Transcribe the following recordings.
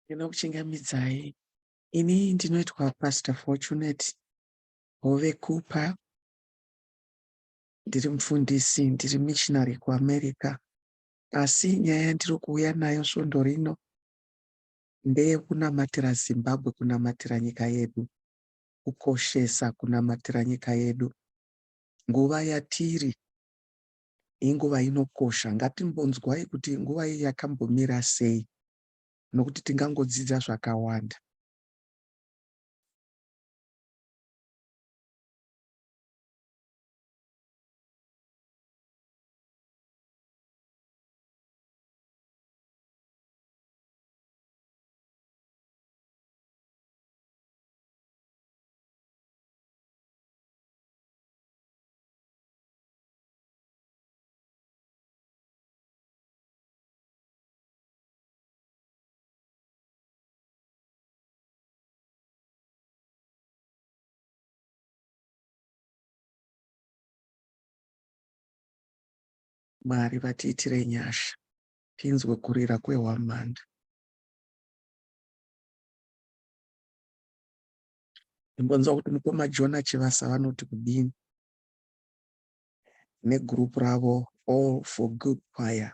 Ndinokuchingamidzai. Ini ndinoitwa Pastor Fortunate Hove Cooper. Ndiri mufundisi, ndiri missionary kuAmerica. Asi nyaya yandiri kuuya nayo svondo rino ndeyekunamatira Zimbabwe, kunamatira nyika yedu, kukoshesa kunamatira nyika yedu. Nguva yatiri inguva inokosha. Ngatimbonzwai kuti nguva iyi yakambomira sei nokuti tingangodzidza zvakawanda. Mwari vatiitire nyasha tinzwe kurira kwehwamanda. Ndimbonzwa kuti mukoma Jonah Chivasa vanoti kudini negroup ravo All for Good Choir.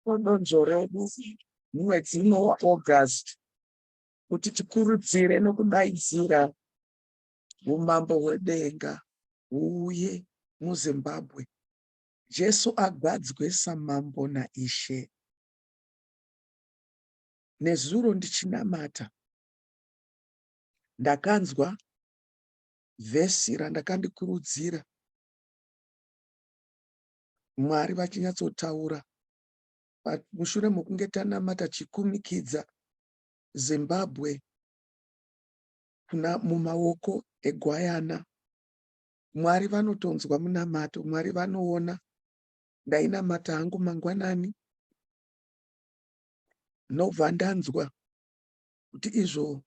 Donzvo redu mumwedzi uno waAugust kuti tikurudzire nokudaidzira umambo hwedenga huuye muZimbabwe, Jesu agadzwe samambo naIshe. Nezuro ndichinamata ndakanzwa vhesi randakandikurudzira Mwari vachinyatsotaura mushure mokunge tanamata chikumikidza Zimbabwe kuna mumaoko egwayana. Mwari vanotonzwa munamato, Mwari vanoona. Ndainamata hangu mangwanani ndobva ndanzwa kuti izvo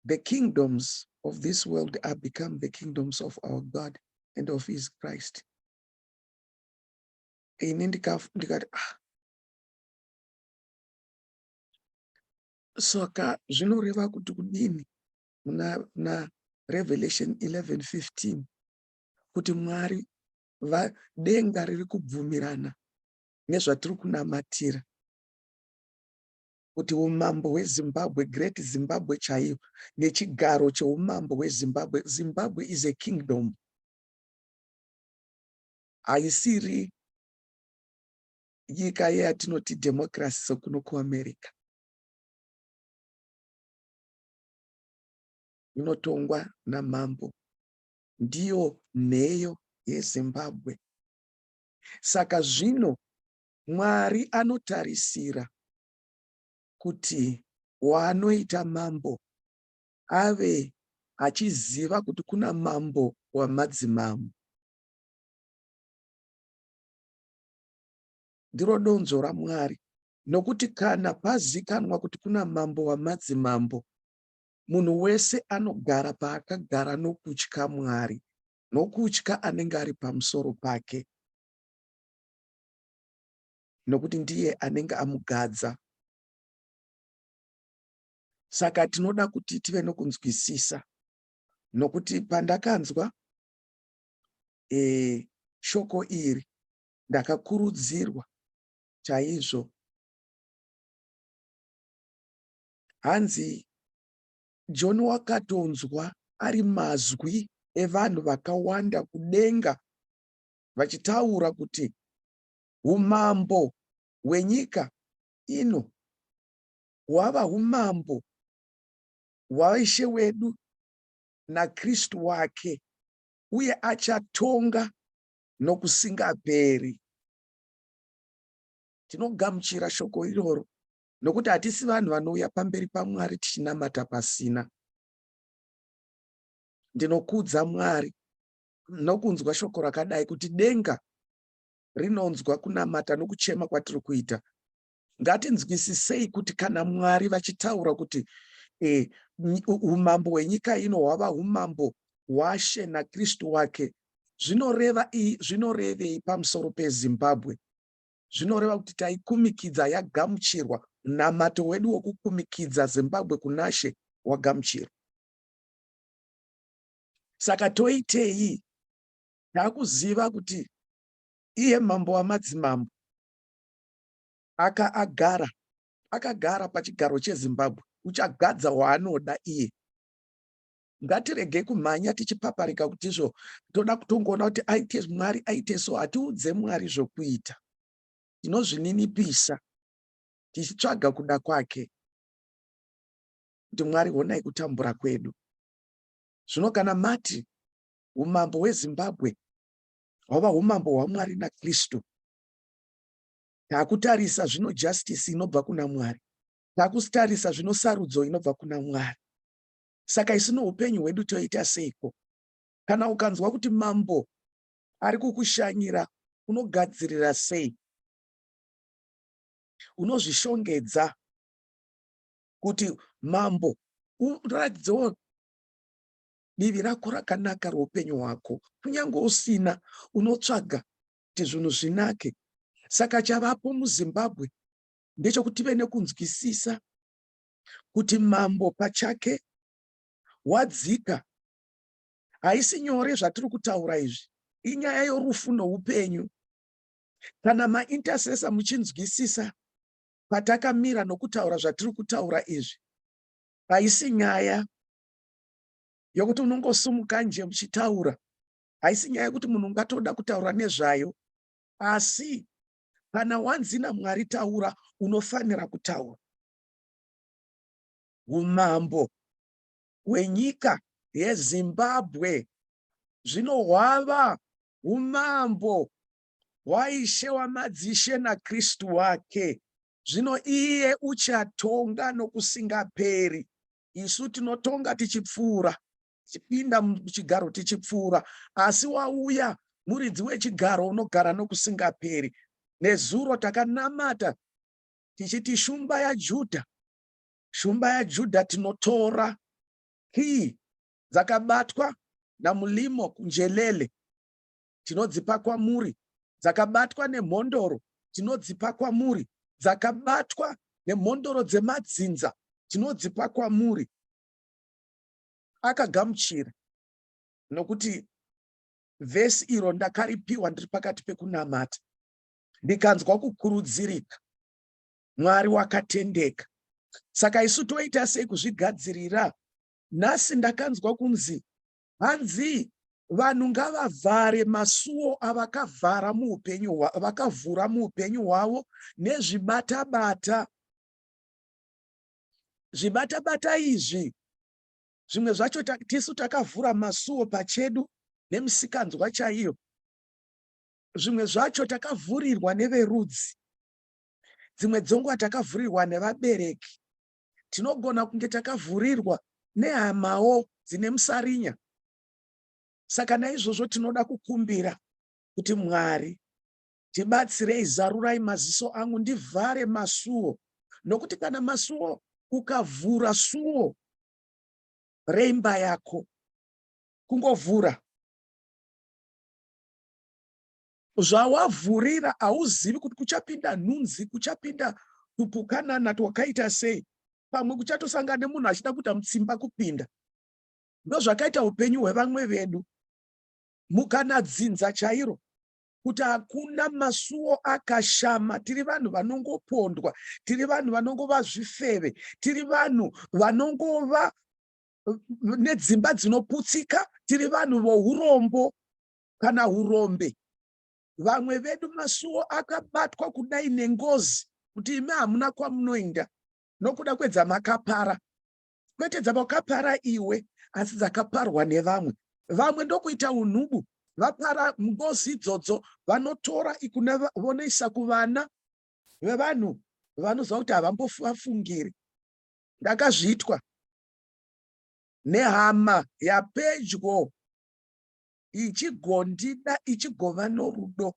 the kingdoms of this world are become the kingdoms of our God and of his Christ. Ini ndikati ah, saka zvinoreva kuti kudini muna, muna Revelation 11:15 kuti Mwari denga riri kubvumirana nezvatiri kunamatira kuti umambo hweZimbabwe, Great Zimbabwe chaiyo, nechigaro cheumambo hweZimbabwe. Zimbabwe is a kingdom, haisiri nyika yeyatinoti democracy sekuno kuAmerica. Inotongwa namambo, ndiyo nheyo yeZimbabwe. Saka zvino Mwari anotarisira kuti waanoita mambo ave achiziva kuti kuna mambo wamadzimambo. Ndiro donzvo raMwari. Nokuti kana pazikanwa kuti kuna mambo wamadzimambo, munhu wese anogara paakagara nokutya Mwari, nokutya anenge ari pamusoro pake, nokuti ndiye anenge amugadza. Saka tinoda kuti tive nokunzwisisa, nokuti pandakanzwa e, shoko iri ndakakurudzirwa chaizvo. Hanzi John wakatonzwa ari mazwi evanhu vakawanda kudenga vachitaura kuti umambo hwenyika ino hwava umambo hwaIshe wedu naKristu wake, uye achatonga nokusingaperi. Tinogamuchira shoko iroro nokuti hatisi vanhu vanouya pamberi paMwari tichinamata pasina. Ndinokudza Mwari nokunzwa shoko rakadai kuti denga rinonzwa kunamata nokuchema kwatiri kuita. Ngatinzwisisei kuti kana Mwari vachitaura kuti e, umambo hwenyika ino hwava umambo hwaShe naKristu wake, zvinoreva zvinorevei pamusoro peZimbabwe? Zvinoreva kuti taikumikidza yagamuchirwa, munamato wedu wokukumikidza Zimbabwe kunaShe wagamuchirwa. Saka toitei? Takuziva kuti iye mambo wamadzimambo aka agara akagara pachigaro cheZimbabwe uchagadza waanoda iye. Ngatiregei kumhanya tichipaparika kuti izvo toda kutongoona kuti aite Mwari aite so. Hatiudze Mwari zvokuita, tinozvininipisa tichitsvaga kuda kwake kuti Mwari honai kutambura kwedu. Zvino kana mati umambo hweZimbabwe hwava umambo hwaMwari naKristu, takutarisa zvino justice inobva kuna Mwari, takutarisa zvino sarudzo inobva kuna Mwari. Saka isu noupenyu hwedu toita seiko? Kana ukanzwa kuti mambo ari kukushanyira, unogadzirira sei? Unozvishongedza kuti mambo uratidzewo divi rako rakanaka roupenyu hwako. Kunyange usina, unotsvaga kuti zvinhu zvinake. Saka chavapo muZimbabwe ndechekuti tive nekunzwisisa kuti mambo pachake wadzika. Haisi nyore zvatiri kutaura izvi, inyaya yorufu noupenyu. Kana maintercessor muchinzwisisa patakamira nokutaura zvatiri kutaura izvi, haisi nyaya yokuti unongosumuka nje muchitaura, haisi nyaya yekuti munhu ungatoda kutaura nezvayo, asi kana wanzi naMwari taura, unofanira kutaura. Umambo hwenyika yeZimbabwe zvino hwava umambo hwaIshe wamadzishe naKristu wake. Zvino iye uchatonga nokusingaperi. Isu tinotonga tichipfuura, tichipinda muchigaro tichipfuura, asi wauya muridzi wechigaro unogara nokusingaperi. Nezuro takanamata tichiti shumba yaJudha, shumba yaJudha, tinotora kii dzakabatwa naMulimo kuNjelele, tinodzipa kwamuri, dzakabatwa nemhondoro tinodzipa kwamuri, dzakabatwa nemhondoro dzemadzinza tinodzipa kwamuri. Akagamuchira nokuti vhesi iro ndakaripiwa ndiri pakati pekunamata, ndikanzwa kukurudzirika. Mwari wakatendeka. Saka isu toita sei kuzvigadzirira? Nhasi ndakanzwa kunzi hanzi vanhu ngavavhare masuo avakavhara muupenyu vakavhura muupenyu hwavo nezvibatabata. Zvibatabata izvi zvimwe zvacho tisu takavhura masuo pachedu nemisikanzwa chaiyo. Zvimwe zvacho takavhurirwa neverudzi, dzimwe dzenguva takavhurirwa nevabereki, tinogona kunge takavhurirwa Nehamawo dzine musarinya. Saka naizvozvo tinoda kukumbira kuti Mwari tibatsirei, zarurai maziso angu ndivhare masuo, nokuti kana masuo, ukavhura suo reimba yako, kungovhura zvawavhurira, hauzivi kuti kuchapinda nhunzi, kuchapinda tupukanana twakaita sei, pamwe kuchatosangana nemunhu achida kuita mutsimba kupinda. Ndozvakaita upenyu hwevamwe vedu mukana dzinza chairo, kuti hakuna masuo akashama. Tiri vanhu vanongopondwa, tiri vanhu vanongova zvifeve, tiri vanhu vanongova nedzimba dzinoputsika, tiri vanhu vourombo kana urombe. Vamwe vedu masuo akabatwa kudai nengozi, kuti imi hamuna kwamunoinda nokuda kwedzamakapara, kwete dzamakapara iwe, asi dzakaparwa nevamwe. Vamwe ndokuita unhubu, vapara ngozi idzodzo, vanotora vonoisa kuvana vevanhu vanoziva kuti havambofungiri. Ndakazviitwa nehama yapedyo ichigondida, ichigova norudo,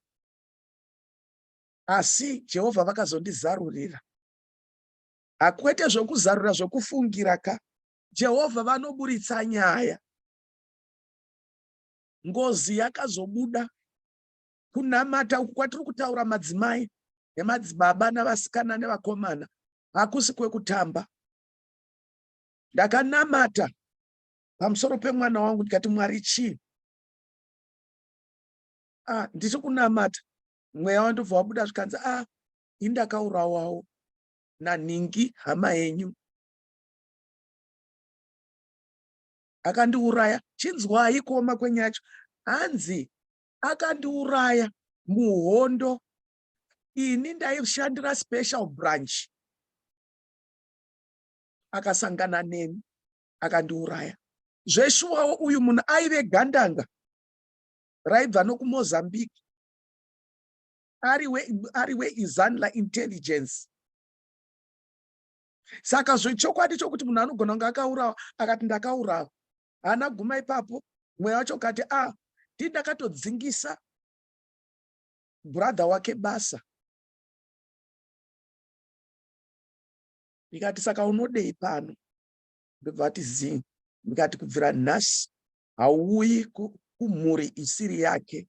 asi Jehovha vakazondizarurira. Hakwete zvokuzarura zvokufungira ka, Jehovha vanoburitsa nyaya. Ngozi yakazobuda. Kunamata uku kwatiri kutaura, madzimai nemadzibaba navasikana nevakomana, hakusi kwekutamba. Ndakanamata pamusoro pemwana wangu, ndikati, "Mwari, chii?" Ah, ndichiri kunamata, mweya wandobva wabuda, zvikanzi, "Ah, indakaurawawo nanhingi, hama yenyu akandiuraya." Chinzwai kuoma kwenyacho. Hanzi akandiuraya muhondo, ini ndaishandira special branch, akasangana neni akandiuraya. Zveshuwawo uyu munhu aive gandanga raibva nokuMozambique, ari weZANLA intelligence. Saka zvechokwadi chokuti munhu anogona kunge akaurawa, akati ndakaurawa, haana guma ipapo. Mweya wacho ukati, "A, ah, ndii ndakatodzingisa brother wake basa." Ndikati, "Saka unodei pano?" Ndobva ati zii. Ndikati, "Kubvira nhasi hauuyi kumhuri isiri yake.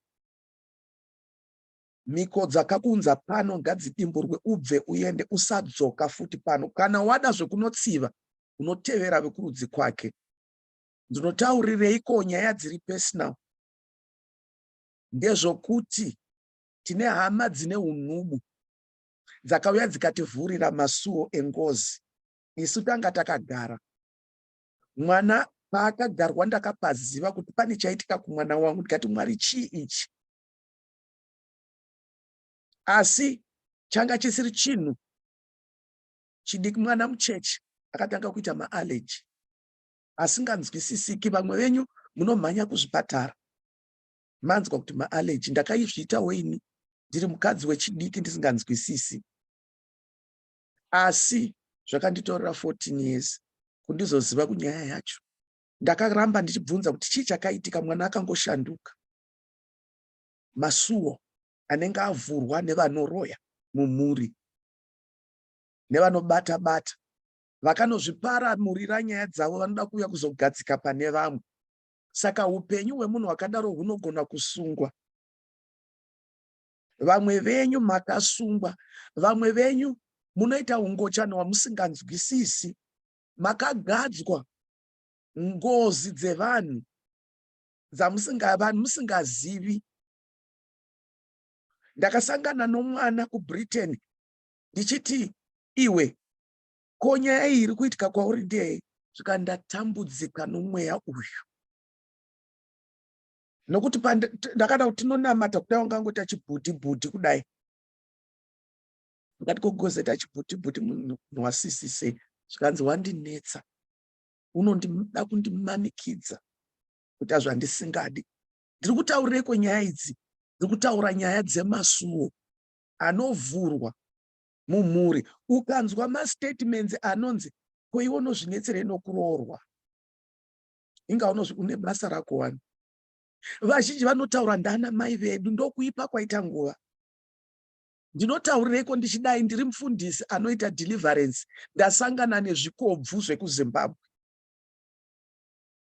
Mhiko dzakakuunza pano ngadzidimburwe, ubve uende, usadzoka futi pano. Kana wada zvekunotsiva, unotevera vekurudzi kwake." Ndinotaurireiko nyaya dziri personal? Ndezvokuti tine hama dzine unhubu dzakauya dzikativhurira masuo engozi. Isu tanga takagara. Mwana paakagarwa, ndakapaziva kuti pane chaitika kumwana wangu. Ndikati, "Mwari, chii ichi?" Asi changa chisiri chinhu chidiki. Mwana muchechi akatanga kuita maallergy asinganzwisisiki. Vamwe venyu munomhanya kuzvipatara manzwa kuti maallergy. Ndakaizviitawo ini ndiri mukadzi wechidiki ndisinganzwisisi, asi zvakanditorera 14 years kundizoziva kunyaya yacho. Ndakaramba ndichibvunza kuti chii chakaitika, mwana akangoshanduka. Masuo anenge avhurwa nevanoroya mumhuri nevanobata bata vakanozviparamurira nyaya dzavo, vanoda kuuya kuzogadzika pane vamwe. Saka upenyu hwemunhu hwakadaro hunogona kusungwa. Vamwe venyu makasungwa, vamwe venyu munoita ungochani hwamusinganzwisisi, makagadzwa ngozi dzevanhu dzamusinga musingazivi. Ndakasangana nomwana kuBritain, ndichiti, "Iwe, ko nyaya iyi iri kuitika kwauri ndeyei?" Svika ndatambudzika nomweya uyu, nokuti ndakada kuti tinonamata kudai, wangangoita chibhudhi bhudhi kudai. Ndikati, "Kogozoita chibhudhi bhudhi, munhu wasisi sei?" Zvikanzi, "Wandinetsa, unondida kundimanikidza kuita zvandisingadi." Ndiri kutaurireiko nyaya idzi? Ndiri kutaura nyaya dzemasuo anovhurwa mumhuri. Ukanzwa mastatements anonzi, "Ko iwe unozvinetserei nokuroorwa?" Inga unozvi une basa rako wani. Vazhinji vanotaura ndana mai vedu ndokuipa kwaita nguva. Ndinotaurireiko ndichidai ndiri mufundisi anoita deliverance ndasangana nezvikobvu zvekuZimbabwe.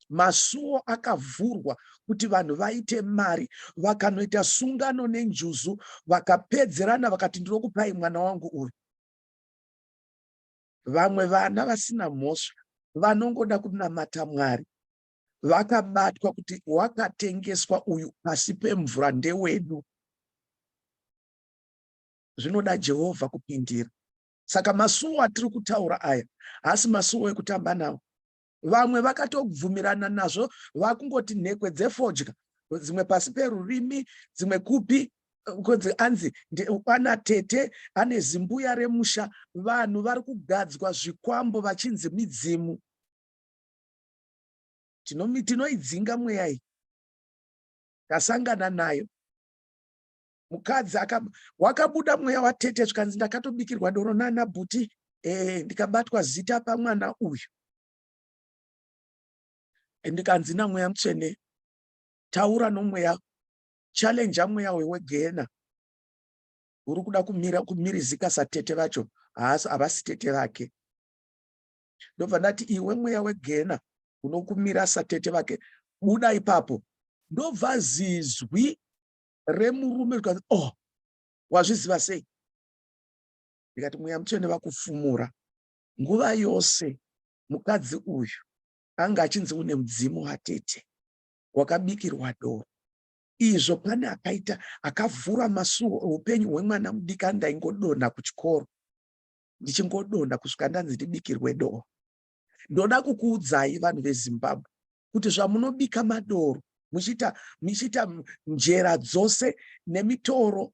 Masuo akavhurwa kuti vanhu vaite mari vakanoita sungano nenjuzu vakapedzerana vakati ndinokupai mwana wangu uyu. Vamwe vana vasina mhosva vanongoda kunamata Mwari vakabatwa kuti wakatengeswa uyu pasi pemvura ndewedu. Zvinoda Jehovha kupindira. Saka masuo atiri kutaura aya haasi masuo ekutamba nawo. Vamwe vakatobvumirana nazvo vakungoti nhekwe dzefodya dzimwe pasi perurimi dzimwe kupi kunzi anzi ana tete ane zimbuya remusha vanhu vari kugadzwa zvikwambo vachinzi midzimu tinoidzinga mweya iyi tasangana nayo mukadzi wakabuda mweya watete zvikanzi ndakatobikirwa doro nana bhuti eh, ndikabatwa zita pamwana uyu ndikanzi namweya mutsvene taura nomweya challenge mweya uyu wegehena uri kuda kumira kumirizika satete vacho havasi tete vake ndobva ndati iwe mweya wegehena unokumira satete vake buda ipapo ndobva zizwi remurume rikanzi oh wazviziva sei ndikati mweya mutsvene vakufumura nguva yose mukadzi uyu anga achinzi une mudzimu watete wakabikirwa doro izvo pane akaita akavhura masuo eupenyu hwemwana mudiki andaingodonha kuchikoro ndichingodonha kusvika ndanzi ndibikirwe doro ndoda kukuudzai vanhu vezimbabwe kuti zvamunobika madoro muchiita muchiita njera dzose nemitoro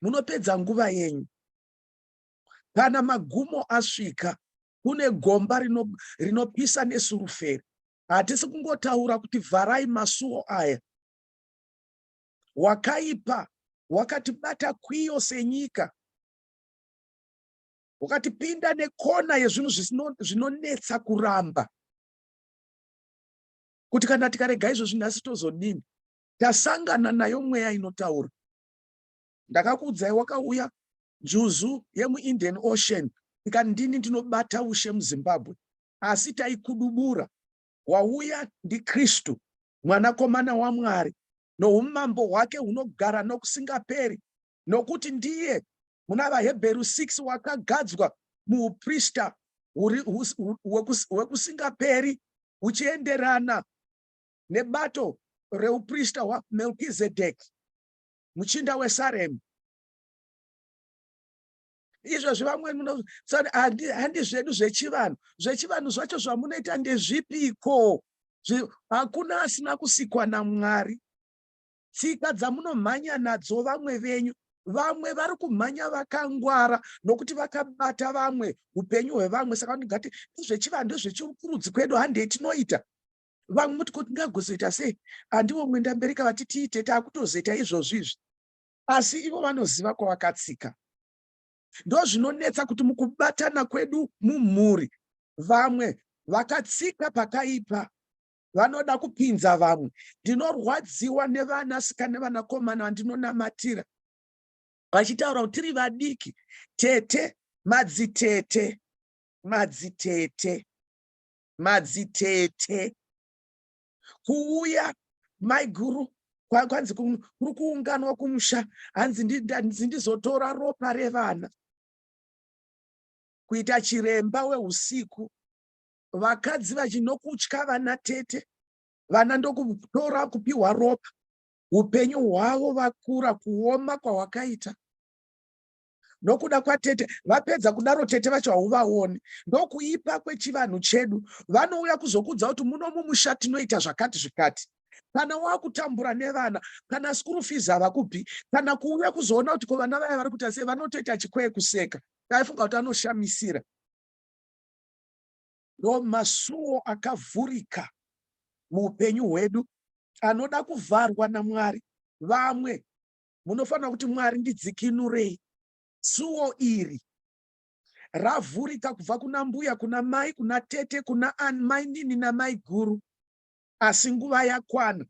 munopedza nguva yenyu kana magumo asvika kune gomba rinopisa rino nesuruferi hatisi kungotaura kuti vharai masuo aya wakaipa wakatibata kwiyo senyika wakatipinda nekona yezvinhu zvinonetsa kuramba kuti kana tikarega izvozvi nhasi tozodini tasangana nayo mweya inotaura ndakakuudzai wakauya njuzu yemuindian ocean ikati ndini ndinobata ushe muzimbabwe asi taikudubura wauya ndikristu mwanakomana wamwari noumambo hwake hunogara nokusingaperi nokuti ndiye muna vahebheru 6 wakagadzwa muuprista hwekusingaperi huchienderana nebato reuprista hwamelkizedheki muchinda wesaremi izvozvi vamwe handi zvedu zvechivanhu zvechivanhu zvacho zvamunoita ndezvipiko hakuna asina kusikwa namwari tsika dzamunomhanya nadzo vamwe venyu vamwe vari kumhanya vakangwara nokuti vakabata vamwe upenyu hwevamwe saka ndingati ndezvechivanhu ndezvechikurudzi kwedu handei tinoita vamwe muti ko tingagozoita sei handivo mwenda mberi kavati tiite takutozoita izvozvi izvi asi ivo vanoziva kwavakatsika ndozvinonetsa kuti mukubatana kwedu mumhuri vamwe vakatsika pakaipa vanoda kupinza vamwe ndinorwadziwa nevanasikana nevanakomana vandinonamatira vachitaura kuti tiri vadiki tete madzitete madzitete madzitete kuuya maiguru kwanzi kuri kuunganwa kumusha hanzi ndizotora ropa revana kuita chiremba weusiku vakadzi vachinokutya vana tete vana ndokutora kupiwa ropa upenyu hwavo vakura kuoma kwahwakaita nokuda kwatete vapedza kudaro tete vacho hauvaoni ndokuipa kwechivanhu chedu vanouya kuzokudza kuti muno mumusha tinoita zvakati zvikati kana wakutambura nevana kana school fees havakupi kana kuuya kuzoona kuti ko vana vaya vari kuita sei vanotoita chikwee kuseka taifunga kuti anoshamisira ndo masuo akavhurika muupenyu hwedu anoda kuvharwa namwari vamwe munofanira kuti mwari ndidzikinurei suo iri ravhurika kubva kuna mbuya kuna mai kuna tete kuna mainini namai guru. Asi nguva yakwana,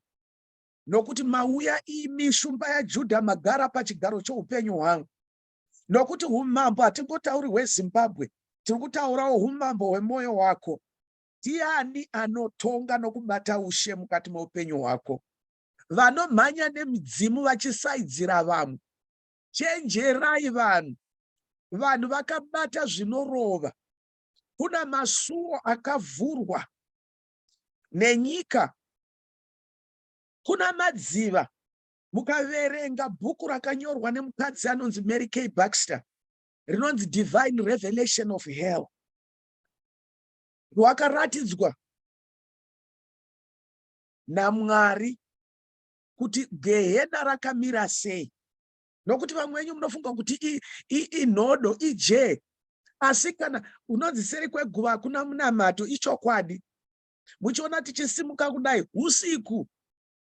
nokuti mauya imi Shumba yaJudha, magara pachigaro choupenyu hwangu. Nokuti umambo hatingotauri hweZimbabwe, tiri kutaurawo umambo hwemwoyo wako. Ndiani anotonga nokubata ushe mukati meupenyu hwako? Vanomhanya nemidzimu vachisaidzira vamwe. Chenjerai vanhu. Vanhu vakabata zvinorova. Kuna masuo akavhurwa nenyika. Kuna madziva. Mukaverenga bhuku rakanyorwa nemukadzi anonzi Mary K. Baxter rinonzi Divine Revelation of Hell, rwakaratidzwa naMwari kuti gehena rakamira sei. Nokuti vamwe venyu munofunga kuti inhodo, ijee, asi kana unonzi seri kweguva hakuna munamato, ichokwadi. Muchiona tichisimuka kudai usiku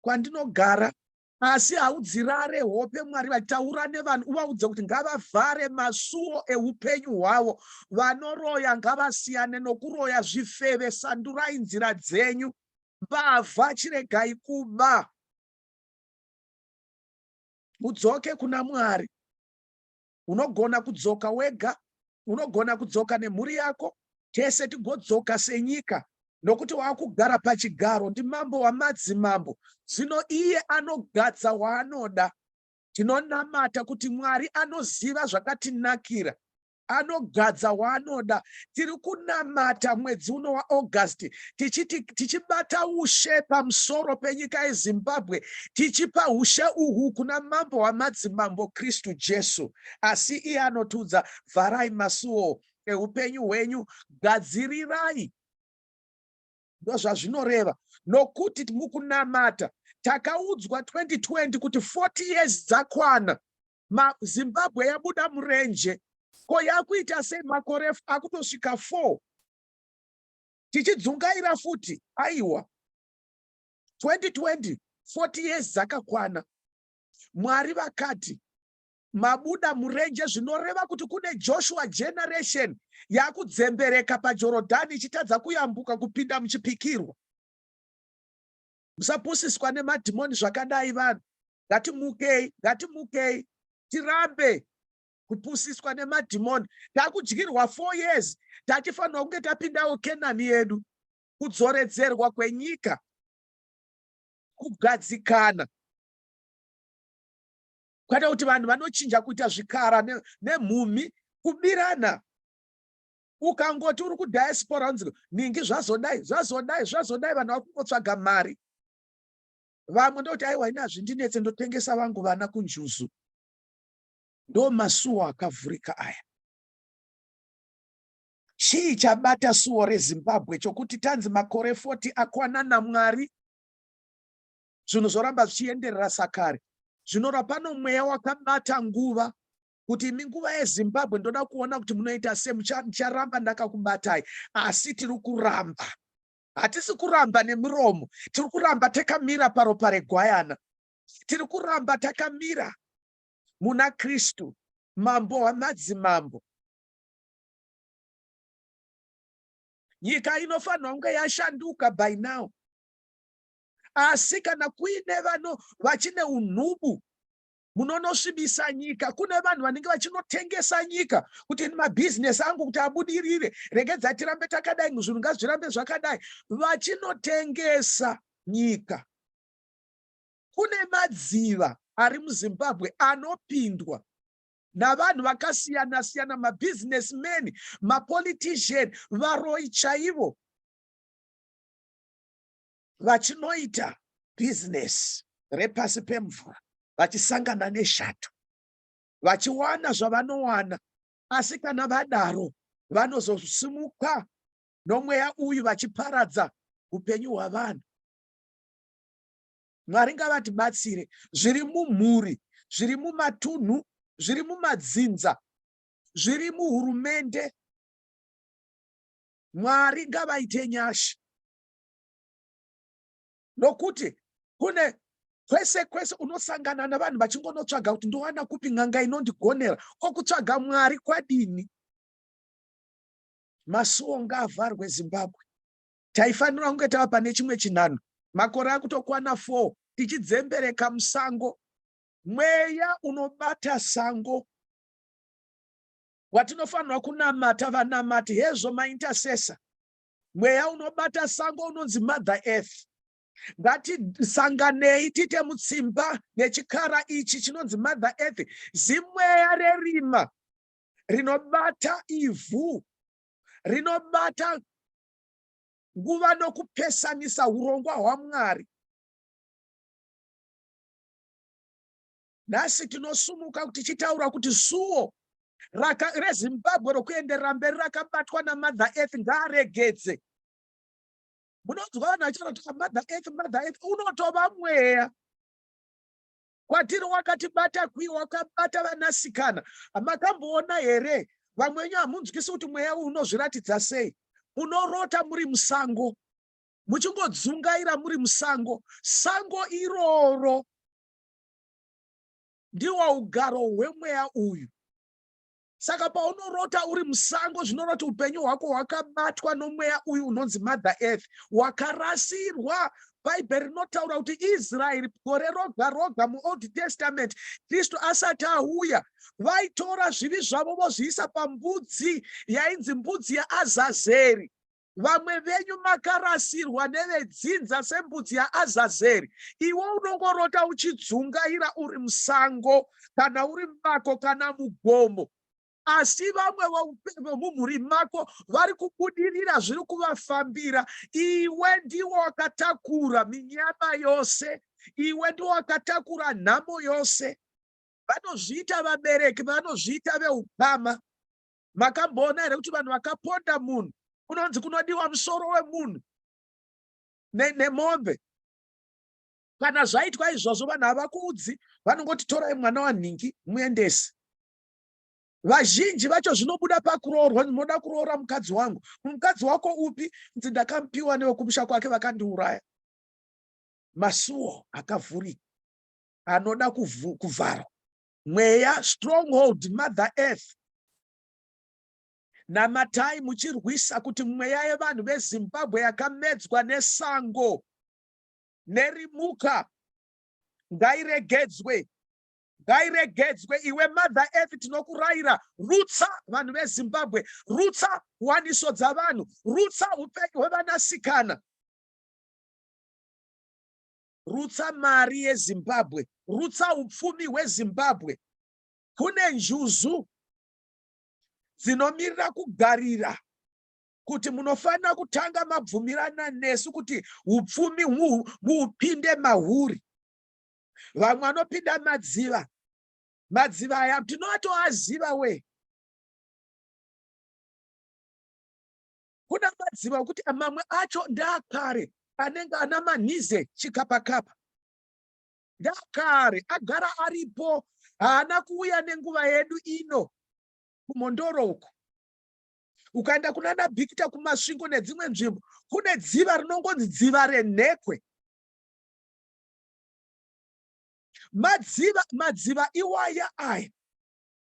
kwandinogara, asi haudzirare hope. Mwari vachitaura nevanhu, uvaudze kuti ngavavhare masuo eupenyu hwavo. Vanoroya ngavasiyane nokuroya. Zvifeve, sandurai nzira dzenyu. Mbavha, chiregai kuba, udzoke kuna Mwari. Unogona kudzoka wega, unogona kudzoka nemhuri yako, tese tigodzoka senyika, nokuti waakugara pachigaro ndimambo wamadzimambo. Zvino iye anogadza waanoda. Tinonamata kuti Mwari anoziva zvakatinakira, anogadza waanoda. Tiri kunamata mwedzi uno waAugust tichiti tichibata ushe pamusoro penyika yeZimbabwe, tichipa ushe uhu kuna Mambo wamadzimambo, Kristu Jesu. Asi iye anotiudza, vharai masuo eupenyu hwenyu, gadzirirai. Ndozvazvinoreva, nokuti mukunamata takaudzwa 2020 kuti 40 years dzakwana, Zimbabwe yabuda murenje. Ko yakuita sei makore akutosvika 4 tichidzungaira futi? Aiwa, 2020, 40 years dzakakwana. Mwari vakati mabuda murenje, zvinoreva kuti kune Joshua generation yakudzembereka paJorodhani ichitadza kuyambuka kupinda muchipikirwa. Musapusiswa nemadhimoni zvakadai vanhu. Ngatimukei, ngatimukei, tirambe kupusiswa nemadhimoni. Takudyirwa 4 years, tachifanirwa kunge tapindawo Kenani yedu, kudzoredzerwa kwenyika, kugadzikana, kwete kuti vanhu vanochinja kuita zvikara nemhumhi, kubirana. Ukangoti uri kudiaspora, unzi ningi zvazodai, zvazodai, zvazodai. Vanhu vari kungotsvaga mari. Vamwe ndoti aiwa, ini hazvindinetse, ndotengesa vangu vana kunjuzu. Ndo masuo akavhurika aya. Chii chabata suo reZimbabwe chokuti tanzi makore 40 akwana naMwari, zvinhu zvoramba zvichienderera sakare? Zvinora pano mweya wakabata nguva kuti imi nguva yeZimbabwe, ndoda kuona kuti munoita sei. Ndicharamba ndakakubatai. Asi tiri kuramba, hatisi kuramba nemiromo, tiri kuramba takamira paropa regwayana, tiri kuramba takamira muna Kristu, Mambo wamadzimambo. Nyika inofanirwa kunge yashanduka by now, asi kana kuine vano vachine unhubu, munonosvibisa nyika. Kune vanhu vanenge vachinotengesa nyika kuti mabhizinesi angu kuti abudirire, regedza tirambe takadai, zvinhu ngazvirambe zvakadai, vachinotengesa nyika. Kune madziva ari muZimbabwe anopindwa navanhu vakasiyana siyana, mabusinessmen, mapolitician, varoi chaivo, vachinoita bhizinesi repasi pemvura, vachisangana neshato, vachiwana zvavanowana. Asi kana vadaro, vanozosimuka nomweya uyu vachiparadza upenyu hwavanhu. Mwari ngavatibatsire. Zviri mumhuri, zviri mumatunhu, zviri mumadzinza, zviri muhurumende, Mwari ngavaite nyasha, nokuti kune kwese kwese unosangana navanhu vachingonotsvaga kuti ndowana kupi n'anga inondigonera. Ko kutsvaga Mwari kwadini? Masuo ngaavharwe. Zimbabwe taifanira kunge tava pane chimwe chinhanho. Makore akutokwana 4 tichidzembereka musango. Mweya unobata sango watinofanirwa kunamata vanamati hezvo maintercessor. Mweya unobata sango unonzi Mother Earth. Ngatisanganei tiite mutsimba nechikara ichi chinonzi Mother Earth. Zimweya rerima rinobata ivhu, rinobata nguva nokupesanisa urongwa hwaMwari. Nhasi tinosumuka kuti tichitaura kuti suo reZimbabwe rokuenderera mberi rakabatwa naMother Earth ngaaregedze. Munonzwa vanhu vachitaura kuti Mother Earth, Mother Earth, unotova mweya kwatiri wakatibata kwi wakabata vanasikana. Makamboona here vamwe venyu hamunzwisi kuti mweya uyu unozviratidza sei? Munorota muri musango, muchingodzungaira muri musango. Sango iroro ndiwo ugaro hwemweya uyu. Saka paunorota uri musango zvinoreva kuti upenyu hwako hwakabatwa nomweya uyu unonzi Mother Earth, wakarasirwa. Bhaibheri rinotaura kuti Israeri gore roga roga muOld Testament, Kristu asati auya, vaitora zvivi zvavo vozviisa pambudzi yainzi mbudzi yaAzazeri. Vamwe venyu makarasirwa nevedzinza sembudzi yaAzazeri. Iwe unongorota uchidzungaira uri musango kana uri mubako kana mugomo. Asi vamwe vemumhuri mako vari kubudirira, zviri kuvafambira. Iwe ndiwe wakatakura minyama yose. Iwe ndiwe wakatakura nhamo yose. Vanozviita vabereki, vanozviita veukama. Makamboona here kuti vanhu vakaponda munhu unonzi kunodiwa musoro wemunhu nemombe? Kana zvaitwa izvozvo vanhu havakuudzi, vanongoti torai mwana wanhingi muendese. Vazhinji vacho zvinobuda pakuroorwa, ndinoda kuroora mukadzi wangu. Mukadzi wako upi? Nzi ndakamupiwa nevekumusha kwake vakandiuraya. Masuo akavhurika anoda kuvharwa. Mweya stronghold Mother Earth. Namatai muchirwisa kuti mweya yevanhu veZimbabwe yakamedzwa nesango nerimuka ngairegedzwe. Ngairegedzwe. Iwe Mother Earth tinokurayira, rutsa vanhu veZimbabwe, rutsa waniso dzavanhu, rutsa upenyu hwevanasikana, rutsa mari yeZimbabwe, rutsa upfumi hweZimbabwe. Kune njuzu dzinomirira kugarira kuti munofanira kutanga mabvumirana nesu kuti upfumi muupinde mahuri. Vamwe vanopinda madziva, madziva aya tinotoaziva we. Kuna madziva okuti mamwe acho ndeakare anenge ana manhize chikapakapa, ndeakare agara aripo, haana kuuya nenguva yedu ino kuMhondoro uku. Ukaenda kunana Bikita kuMasvingo nedzimwe nzvimbo kune dziva rinongonzi dziva renhekwe. Madziva, madziva iwaya aya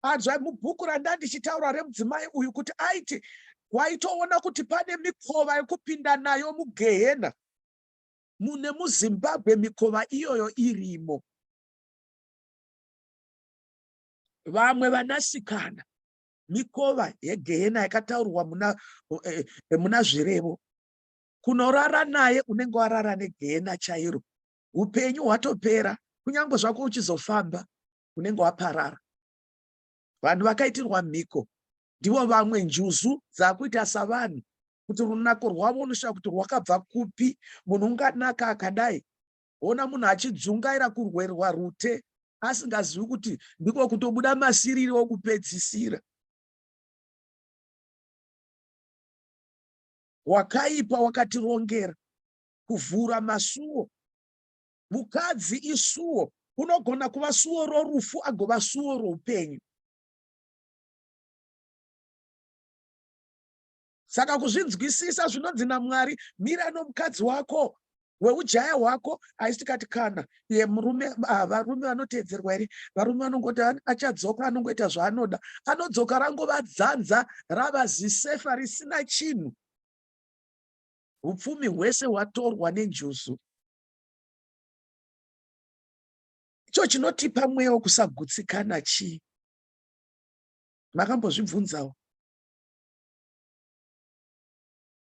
anzwa mubhuku randandichitaura remudzimai uyu kuti aiti waitoona kuti pane mikova yekupinda nayo mugehena. Mune muZimbabwe mikova iyoyo irimo. Vamwe vanasikana mikova yegehena yakataurwa muna, eh, eh, muna Zvirevo. Kunorara naye unenge warara negehena chairo. Upenyu hwatopera, kunyange zvako uchizofamba unenge waparara. Vanhu vakaitirwa mhiko ndivo vamwe njuzu dzakuita savanhu kuti runako rwavo unoshaya kuti rwakabva kupi. Munhu unganaka akadai, ona munhu achidzungaira kurwerwa rute asingazivi kuti ndiko kutobuda masiriri okupedzisira. Wakaipa wakatirongera kuvhura masuo. Mukadzi isuo, unogona kuva suo rorufu agova suo roupenyu. Saka kuzvinzwisisa zvinonzi naMwari, mira nomukadzi wako weujaya hwako, haisi tikati kana iye murume, varume vanoteedzerwa here? Varume vanongoti achadzoka, anongoita zvaanoda, anodzoka rangova dzanza rava zisefa risina chinhu. Upfumi hwese hwatorwa nenjuzu. Cho chinotipa mweya wokusagutsikana chii? Makambozvibvunzawo?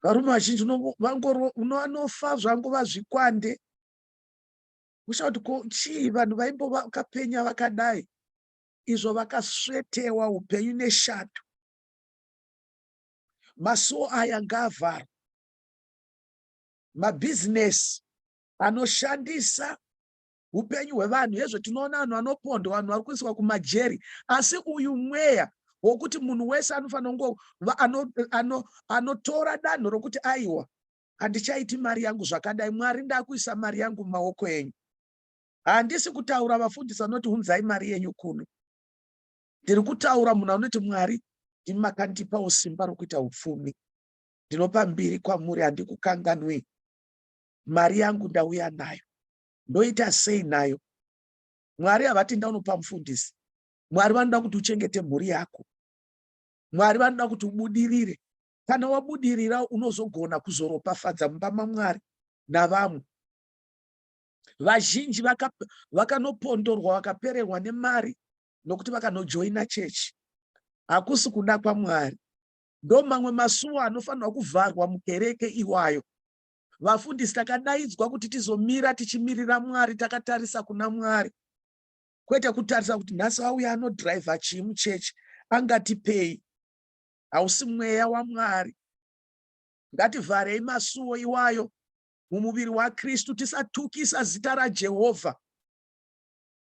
Varume vazhinji vanofa zvangova zvikwande. Usha kuti ko chii vanhu vaimbova vakapenya vakadai izvo vakasvetewa upenyu neshato. Masuo aya ngaavharwe. Mabhizinesi anoshandisa upenyu hwevanhu hezvo tinoona vanhu vanopondwa, vanhu vari kuiswa kumajeri, asi uyu mweya wokuti munhu wese anofanira kungo anotora danho rokuti aiwa handichaiti mari yangu zvakadai, Mwari ndakuisa mari yangu mumaoko enyu. Handisi kutaura vafundisi vanoti hunzai mari yenyu kuno. Ndiri kutaura munhu anoti Mwari ndimi makandipawo simba rokuita upfumi. Ndinopa mbiri kwamuri handikukanganwi. Mari yangu ndauya nayo. Ndoita sei nayo? Mwari havati ndaunopa mufundisi. Mwari vanoda kuti uchengete mhuri yako. Mwari vanoda kuti ubudirire. Kana wabudirira unozogona kuzoropafadza mumba maMwari navamwe. Vazhinji vakanopondorwa vakapererwa nemari nokuti vakanojoina chechi. Hakusi kuda kwaMwari. Ndomamwe masuwo anofanirwa kuvharwa mukereke iwayo. Vafundisi takadaidzwa kuti tizomira tichimirira Mwari takatarisa kuna Mwari. Kwete kutarisa kuti nhasi auya anodhiraivha chii muchechi, angatipei. Hausi mweya waMwari. Ngativharei masuwo iwayo mumuviri waKristu tisatukisa zita raJehovha.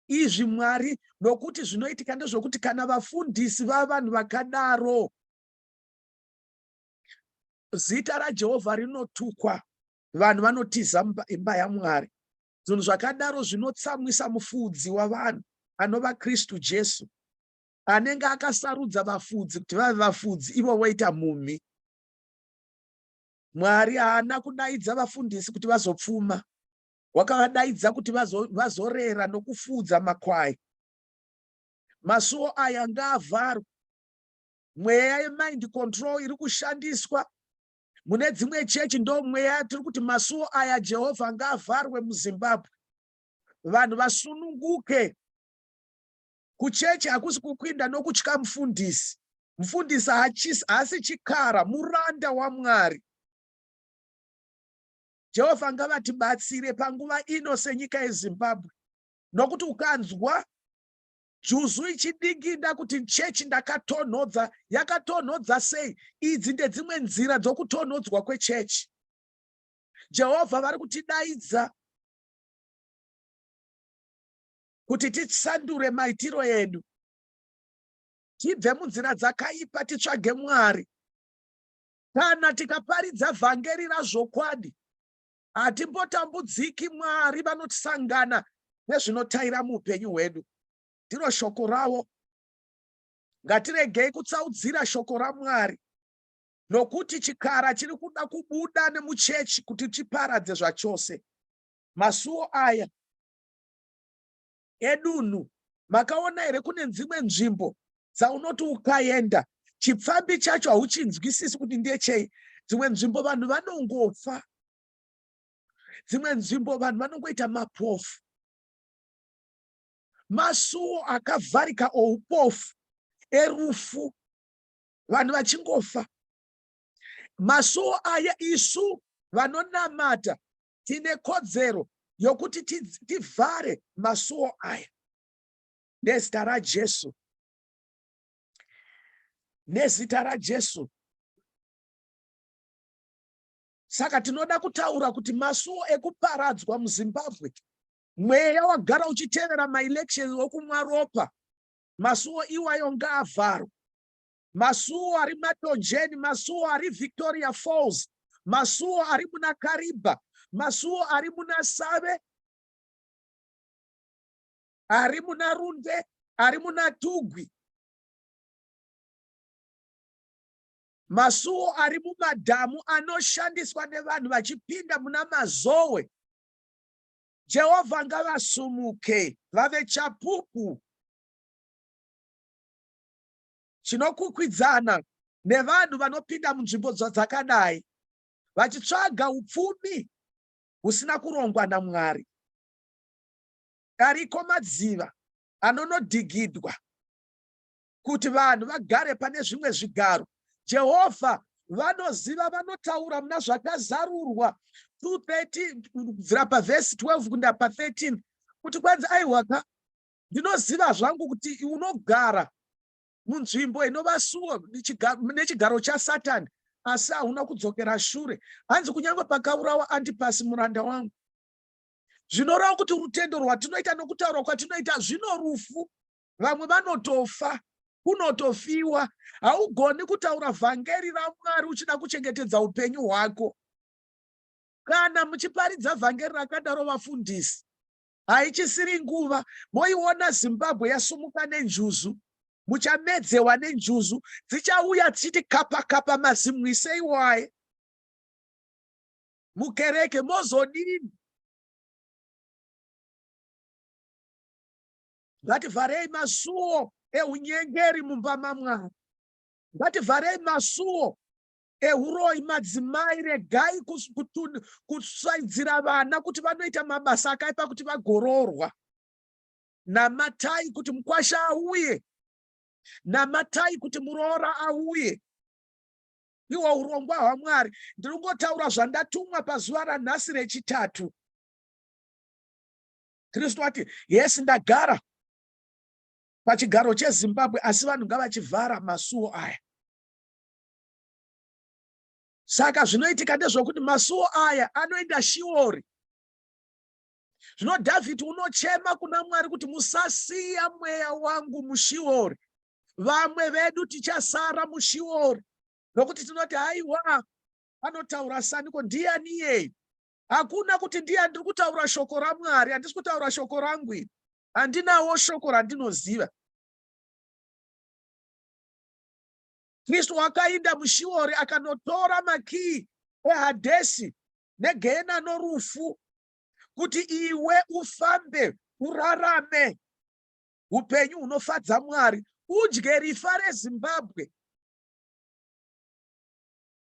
Izvi Mwari, nokuti zvinoitika ndezvokuti kana vafundisi vavanhu vakadaro, zita raJehovha rinotukwa, vanhu vanotiza imba yaMwari. Zvinhu zvakadaro zvinotsamwisa mufudzi wavanhu anova Kristu Jesu, anenge akasarudza vafudzi kuti vave vafudzi, ivo voita mumhi. Mwari haana kudaidza vafundisi kuti vazopfuma. Wakavadaidza kuti vazorera nokufudza makwai. Masuo aya ngaavharwe. Mweya yemind control iri kushandiswa mune dzimwe chechi ndo mweya yatiri kuti masuo aya Jehovha ngaavharwe muZimbabwe. Vanhu vasununguke. Kuchechi hakusi kukwinda nokutya mufundisi. Mufundisi haasi chikara, muranda waMwari. Jehovha ngavatibatsire panguva ino senyika yeZimbabwe, nokuti ukanzwa juzu ichidinginda kuti chechi ndakatonhodza, yakatonhodza sei? Idzi ndedzimwe nzira dzokutonhodzwa kwechechi. Jehovha vari kutidaidza kuti tisandure maitiro edu, tibve munzira dzakaipa titsvage Mwari. Kana tikaparidza vhangeri razvokwadi, hatimbotambudziki. Mwari vanotisangana nezvinotaira muupenyu hwedu. Ndiro shoko ravo. Ngatiregei kutsaudzira shoko raMwari, nokuti chikara chiri kuda kubuda nemuchechi kuti chiparadze zvachose. Masuo aya edunhu makaona here kune dzimwe nzvimbo dzaunoti ukaenda chipfambi chacho hauchinzwisisi kuti ndechei? Dzimwe nzvimbo vanhu vanongofa, dzimwe nzvimbo vanhu vanongoita mapofu, masuo akavharika oupofu erufu, vanhu vachingofa. Masuo aya isu vanonamata tine kodzero yokuti tivhare masuo aya nezita raJesu. Nezita raJesu. Saka tinoda kutaura kuti masuo ekuparadzwa muZimbabwe, mweya wagara uchitevera maelections wokumwa ropa, masuo iwayo ngaavharwe. Masuo ari Matonjeni, masuo ari Victoria Falls, masuo ari muna Kariba, masuo ari muna Save, ari muna Runde, ari muna Tugwi, masuo ari mumadhamu anoshandiswa nevanhu vachipinda muna Mazowe. Jehovha ngavasumuke vave chapupu chinokwikwidzana nevanhu vanopinda munzvimbo dzakadai vachitsvaga upfumi husina kurongwa naMwari. Ariko madziva anonodhigidwa kuti vanhu vagare pane zvimwe zvigaro. Jehovha vanoziva vanotaura muna Zvakazarurwa 2:30 kubvira pavhesi 12 kuenda pa13 kuti kwanzi aiwaka ndinoziva zvangu kuti unogara munzvimbo inova suo nechigaro chaSatani asi hauna kudzokera shure hanzi kunyange pakaurawa Andipasi muranda wangu. Zvinoreva kuti rutendo rwatinoita nokutaura kwatinoita zvino rufu. Vamwe vanotofa, kunotofiwa. Haugoni kutaura vhangeri raMwari uchida kuchengetedza upenyu hwako. Kana muchiparidza vhangeri rakadaro vafundisi, haichisiri nguva. Moiona Zimbabwe yasumuka nenjuzu, muchamedzewa nenjuzu dzichauya dzichiti kapa kapa mazimwise iwaye mukereke mozodini? Ngativharei masuo ehunyengeri mumba maMwari. Ngativharei masuo ehuroyi. Madzimai, regai kusaidzira vana kuti vanoita mabasa akaipa kuti vagoroorwa. Namatai kuti mukwasha auye. Namatai kuti muroora auye. Ihwo urongwa hwaMwari. Ndiri kungotaura zvandatumwa pazuva ranhasi reChitatu. Kristu ati, yes, ndagara pachigaro cheZimbabwe, asi vanhu ngavachivhara masuo aya. Saka zvinoitika ndezvokuti masuo aya anoenda Shiori. Zvino Dhavhidhi unochema kuna Mwari kuti musasiya mweya wangu muShiori. Vamwe vedu tichasara muShiori nokuti tinoti haiwa, anotaura saniko, ndiyani iyeyu? Hakuna kuti ndiye andiri kutaura shoko raMwari, handisi kutaura shoko rangu ini. Handinawo shoko randinoziva. Kristu wakainda muShiori akanotora makii eHadhesi negehena norufu kuti iwe ufambe urarame upenyu hunofadza Mwari, udye rifa reZimbabwe.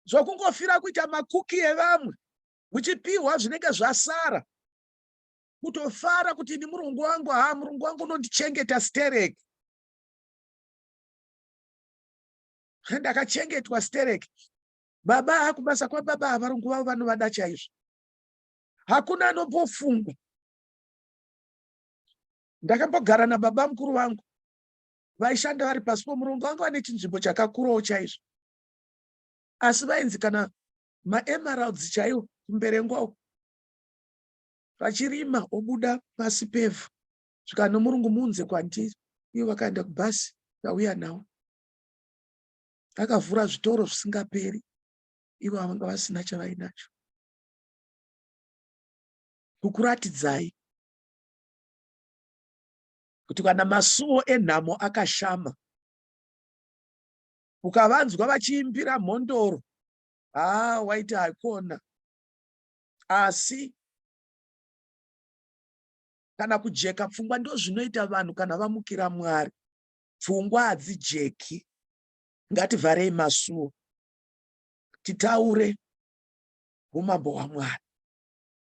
Zvokungofira kuita makuki evamwe muchipiwa zvinenge zvasara, kutofara kuti ini murungu wangu, haa, murungu wangu unondichengeta stereki, ndakachengetwa stereki. Baba kubasa kwababa, varungu vavo vanovada chaizvo. Hakuna anombofunga. Ndakambogara nababa mukuru vangu vaishanda vari pasi pomurungu, vanga vane chinzvimbo chakakurawo chaizvo, asi vainzi kana maemeralds chaiwo kuMberengwa uko vachirima obuda pasi pevhu, svika nomurungu muunze kwandiri. Ivo vakaenda kubhasi vauya nawo, akavhura zvitoro zvisingaperi, ivo vanga vasina chavainacho. Kukuratidzai kuti kana masuo enhamo akashama, ukavanzwa vachiimbira mhondoro, haa, waiti haikona. Asi kana kujeka pfungwa, ndozvinoita vanhu kana vamukira Mwari, pfungwa hadzijeki. Ngativharei masuo titaure umambo hwaMwari.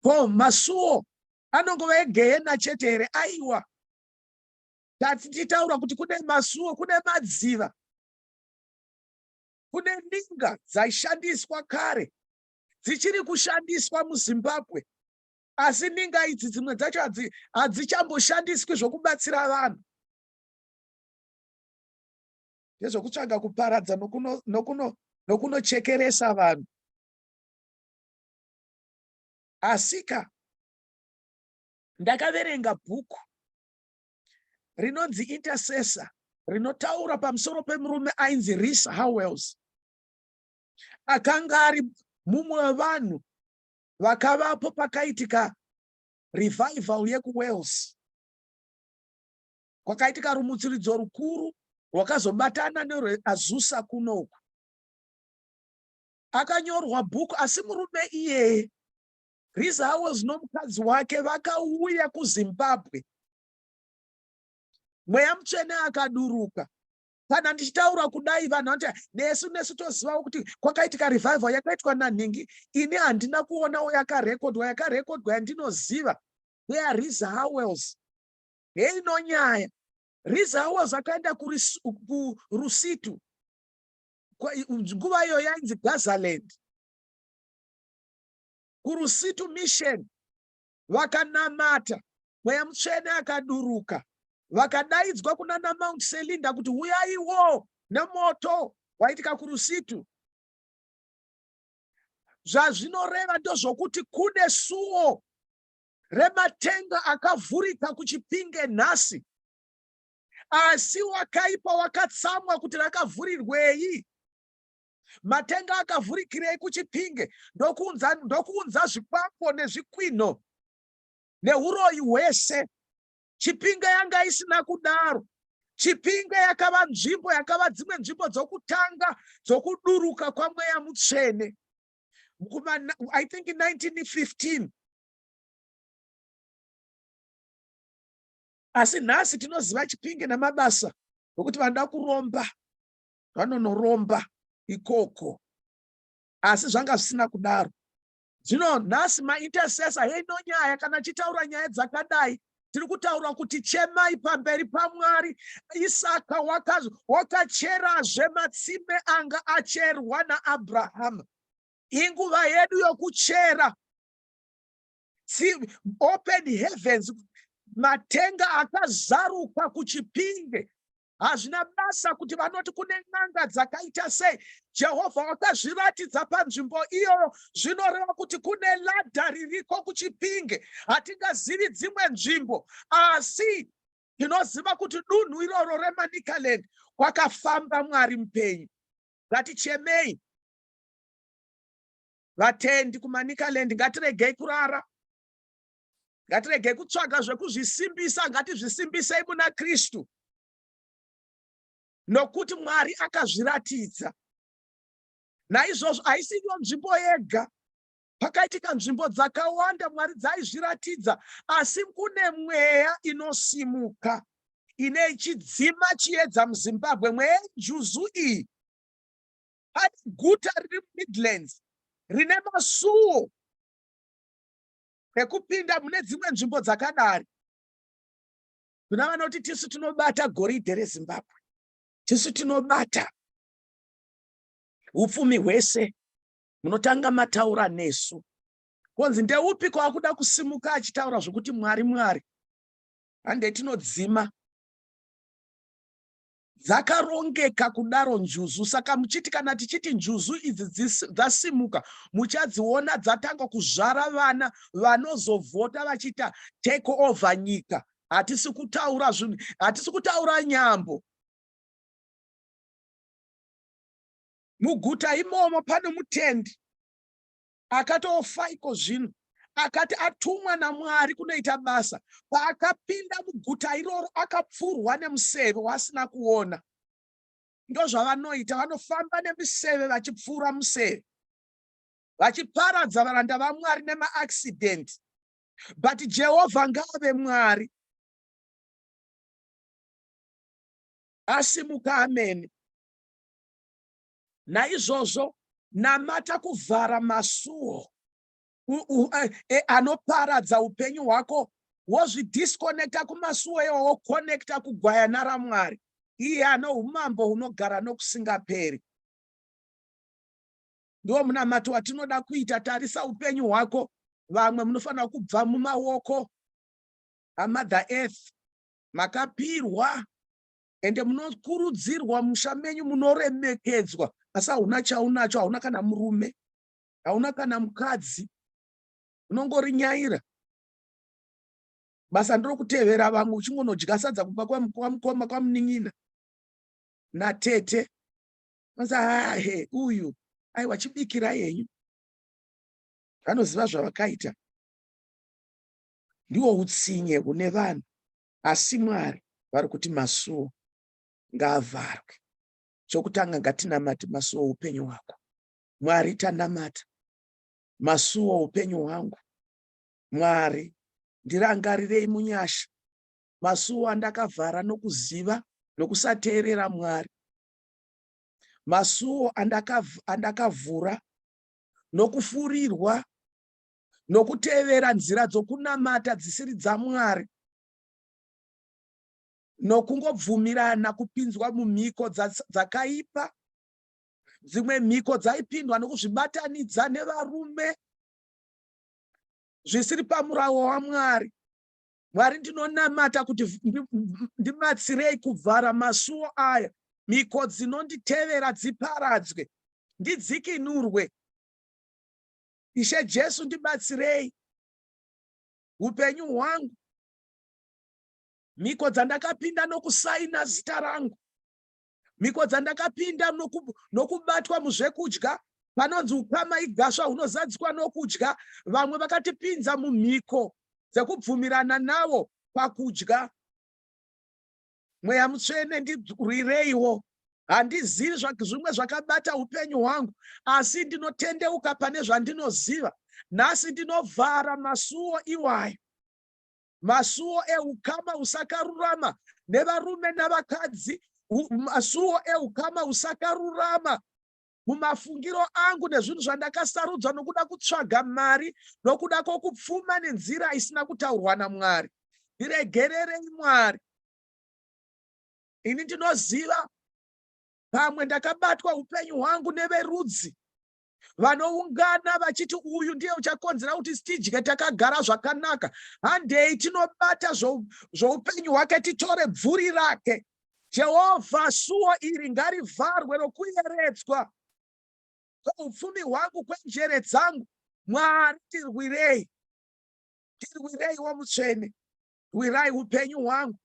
Ko masuo anongova egehena chete here? Aiwa, tati tichitaura kuti kune masuo, kune madziva, kune ninga dzaishandiswa kare dzichiri kushandiswa muZimbabwe, asi ninga idzi dzimwe dzacho hadzichamboshandiswi zvokubatsira vanhu, ndezvokutsvaga kuparadza nokunochekeresa vanhu. Asika ndakaverenga bhuku rinonzi Intercessor rinotaura pamusoro pemurume ainzi Rees Howells, akanga ari mumwe wevanhu vakavapo pakaitika revival yekuWales, kwakaitika rumutsiridzo rukuru rwakazobatana nerweAzusa kunoku. Akanyorwa bhuku, asi murume iyeye Rees Howells nomukadzi wake vakauya kuZimbabwe, Mweya Mutsvene akaduruka. Kana ndichitaura kudai, vanhu vanoti nesu tozivawo kuti kwakaitika revival yakaitwa nanhingi. Ini handina kuonawo yakarekodwa. Yakarekodwa yandinoziva ndeyaRees Howells. Heino nyaya. Riza Howells akaenda kuRusitu, nguva iyo yainzi Gazaland, kuRusitu Mission. Vakanamata, Mweya Mutsvene akaduruka, vakadaidzwa kunana Mount Selinda kuti uyaiwo nemoto waitika kuRusitu. Zvazvinoreva ndozvokuti kune suo rematenga akavhurika kuChipinge nhasi, asi wakaipa wakatsamwa kuti rakavhurirwei, matenga akavhurikirei kuChipinge, ndokuunza zvikwambo nezvikwinho neuroyi hwese. Chipinge yanga isina kudaro. Chipinge yakava nzvimbo yakava dzimwe nzvimbo dzokutanga dzokuduruka kwaMweya Mutsvene kuma, I think, 1915. Asi nhasi tinoziva Chipinge namabasa nokuti vanoda kuromba vanonoromba ikoko, asi zvanga zvisina kudaro. Zvino nhasi maintercessor, heino nyaya. Kana chitaura nyaya dzakadai, tiri kutaura kuti chemai pamberi paMwari. Isaka wakacherazve matsime anga acherwa naAbrahama. Inguva yedu yokuchera open heavens, matenga akazaruka kuChipinge. Hazvina basa kuti vanoti kune n'anga dzakaita sei, Jehovha wakazviratidza panzvimbo iyoyo. Zvinoreva kuti kune ladder ririko kuChipinge. Hatingazivi dzimwe nzvimbo, asi tinoziva kuti dunhu iroro reManicaland kwakafamba Mwari mupenyu. Ngatichemei, vatendi kuManicaland. Ngatiregei kurara, ngatiregei kutsvaga zvekuzvisimbisa, ngatizvisimbisei muna Kristu, nokuti Mwari akazviratidza. Naizvozvo haisi iyo nzvimbo yega pakaitika, nzvimbo dzakawanda Mwari dzaizviratidza, asi kune mweya inosimuka ine ichidzima chiedza muZimbabwe, mweya yenjuzu iyi. Pane guta riri muMidlands rine masuo ekupinda mune dzimwe nzvimbo dzakadari. Kuna vanoti tisu tinobata goridhe reZimbabwe, tisu tinobata upfumi hwese, munotanga mataura nesu. Konzi ndeupi kwakuda kusimuka achitaura zvokuti Mwari, Mwari, hande tinodzima. Dzakarongeka kudaro njuzu. Saka muchiti, kana tichiti njuzu idzi dzasimuka, muchadziona dzatanga kuzvara vana vanozovhota vachiita take over nyika. Hatisi kutaura zvinhu, hatisi kutaura nyambo. Muguta imomo pane mutendi akatofa iko zvino, akati atumwa naMwari kunoita basa. Paakapinda muguta iroro, akapfurwa nemuseve waasina kuona. Ndozvavanoita, vanofamba nemiseve vachipfuura museve, vachiparadza varanda vaMwari nemaaccident. But Jehovha ngaave Mwari, asimuka amene. Naizvozvo namata kuvhara masuo anoparadza upenyu hwako, wozvidisconnecta kumasuo iwo, woconnecta kugwayana raMwari, iye ano umambo hunogara nokusingaperi. Ndiwo munamato watinoda kuita. Tarisa upenyu hwako. Vamwe munofanira kubva mumaoko aMother Earth. Makapirwa, ende munokurudzirwa musha menyu, munoremekedzwa, asi hauna chaunacho. Hauna kana murume, hauna kana mukadzi, unongorinyaira. Basa ndirokutevera vamwe, uchingonodya sadza kumba kwamukoma, kwamunin'ina natete. Ahe, uyu aiwa, chibikirai henyu. Vanoziva zvavakaita. Ndiwo utsinye hune vanhu, asi Mwari vari kuti masuo ngaavharwe. Chokutanga, ngatinamate masuo upenyu hwako. Mwari, tanamata masuo upenyu hwangu. Mwari, ndirangarirei munyasha masuo andakavhara nokuziva nokusateerera. Mwari, masuo andakavhura nokufurirwa nokutevera nzira dzokunamata dzisiri dzaMwari. Nokungobvumirana kupinzwa mumhiko dzakaipa. Dzimwe mhiko dzaipindwa nokuzvibatanidza nevarume zvisiri pamurawo waMwari. Mwari, ndinonamata kuti ndibatsirei kuvhara masuo aya, mhiko dzinonditevera dziparadzwe, ndidzikinurwe. Ishe Jesu, ndibatsirei upenyu hwangu, mhiko dzandakapinda nokusaina zita rangu, mhiko dzandakapinda nokubatwa muzvekudya. Panonzi ukama igasva hunozadzikwa nokudya. Vamwe vakatipinza mumhiko dzekubvumirana navo pakudya. Mweya Mutsvene, ndirwireiwo. Handizivi zvimwe zvakabata upenyu hwangu, asi ndinotendeuka pane zvandinoziva. Nhasi ndinovhara masuo iwayo, masuo eukama husakarurama nevarume navakadzi, masuo eukama husakarurama mumafungiro angu nezvinhu zvandakasarudzwa nokuda kutsvaga mari, nokuda kwokupfuma nenzira isina kutaurwa naMwari. Ndiregererei, Mwari. Ini ndinoziva pamwe ndakabatwa upenyu hwangu neverudzi vanoungana vachiti uyu ndiye uchakonzera kuti tidye takagara zvakanaka, handei tinobata zvoupenyu hwake, titore bvuri rake. Jehovha, suo iri ngarivharwe rokuyeredzwa kweupfumi hwangu, kwenjere dzangu. Mwari, tirwirei, tirwireiwo. Mutsvene, rwirai upenyu hwangu.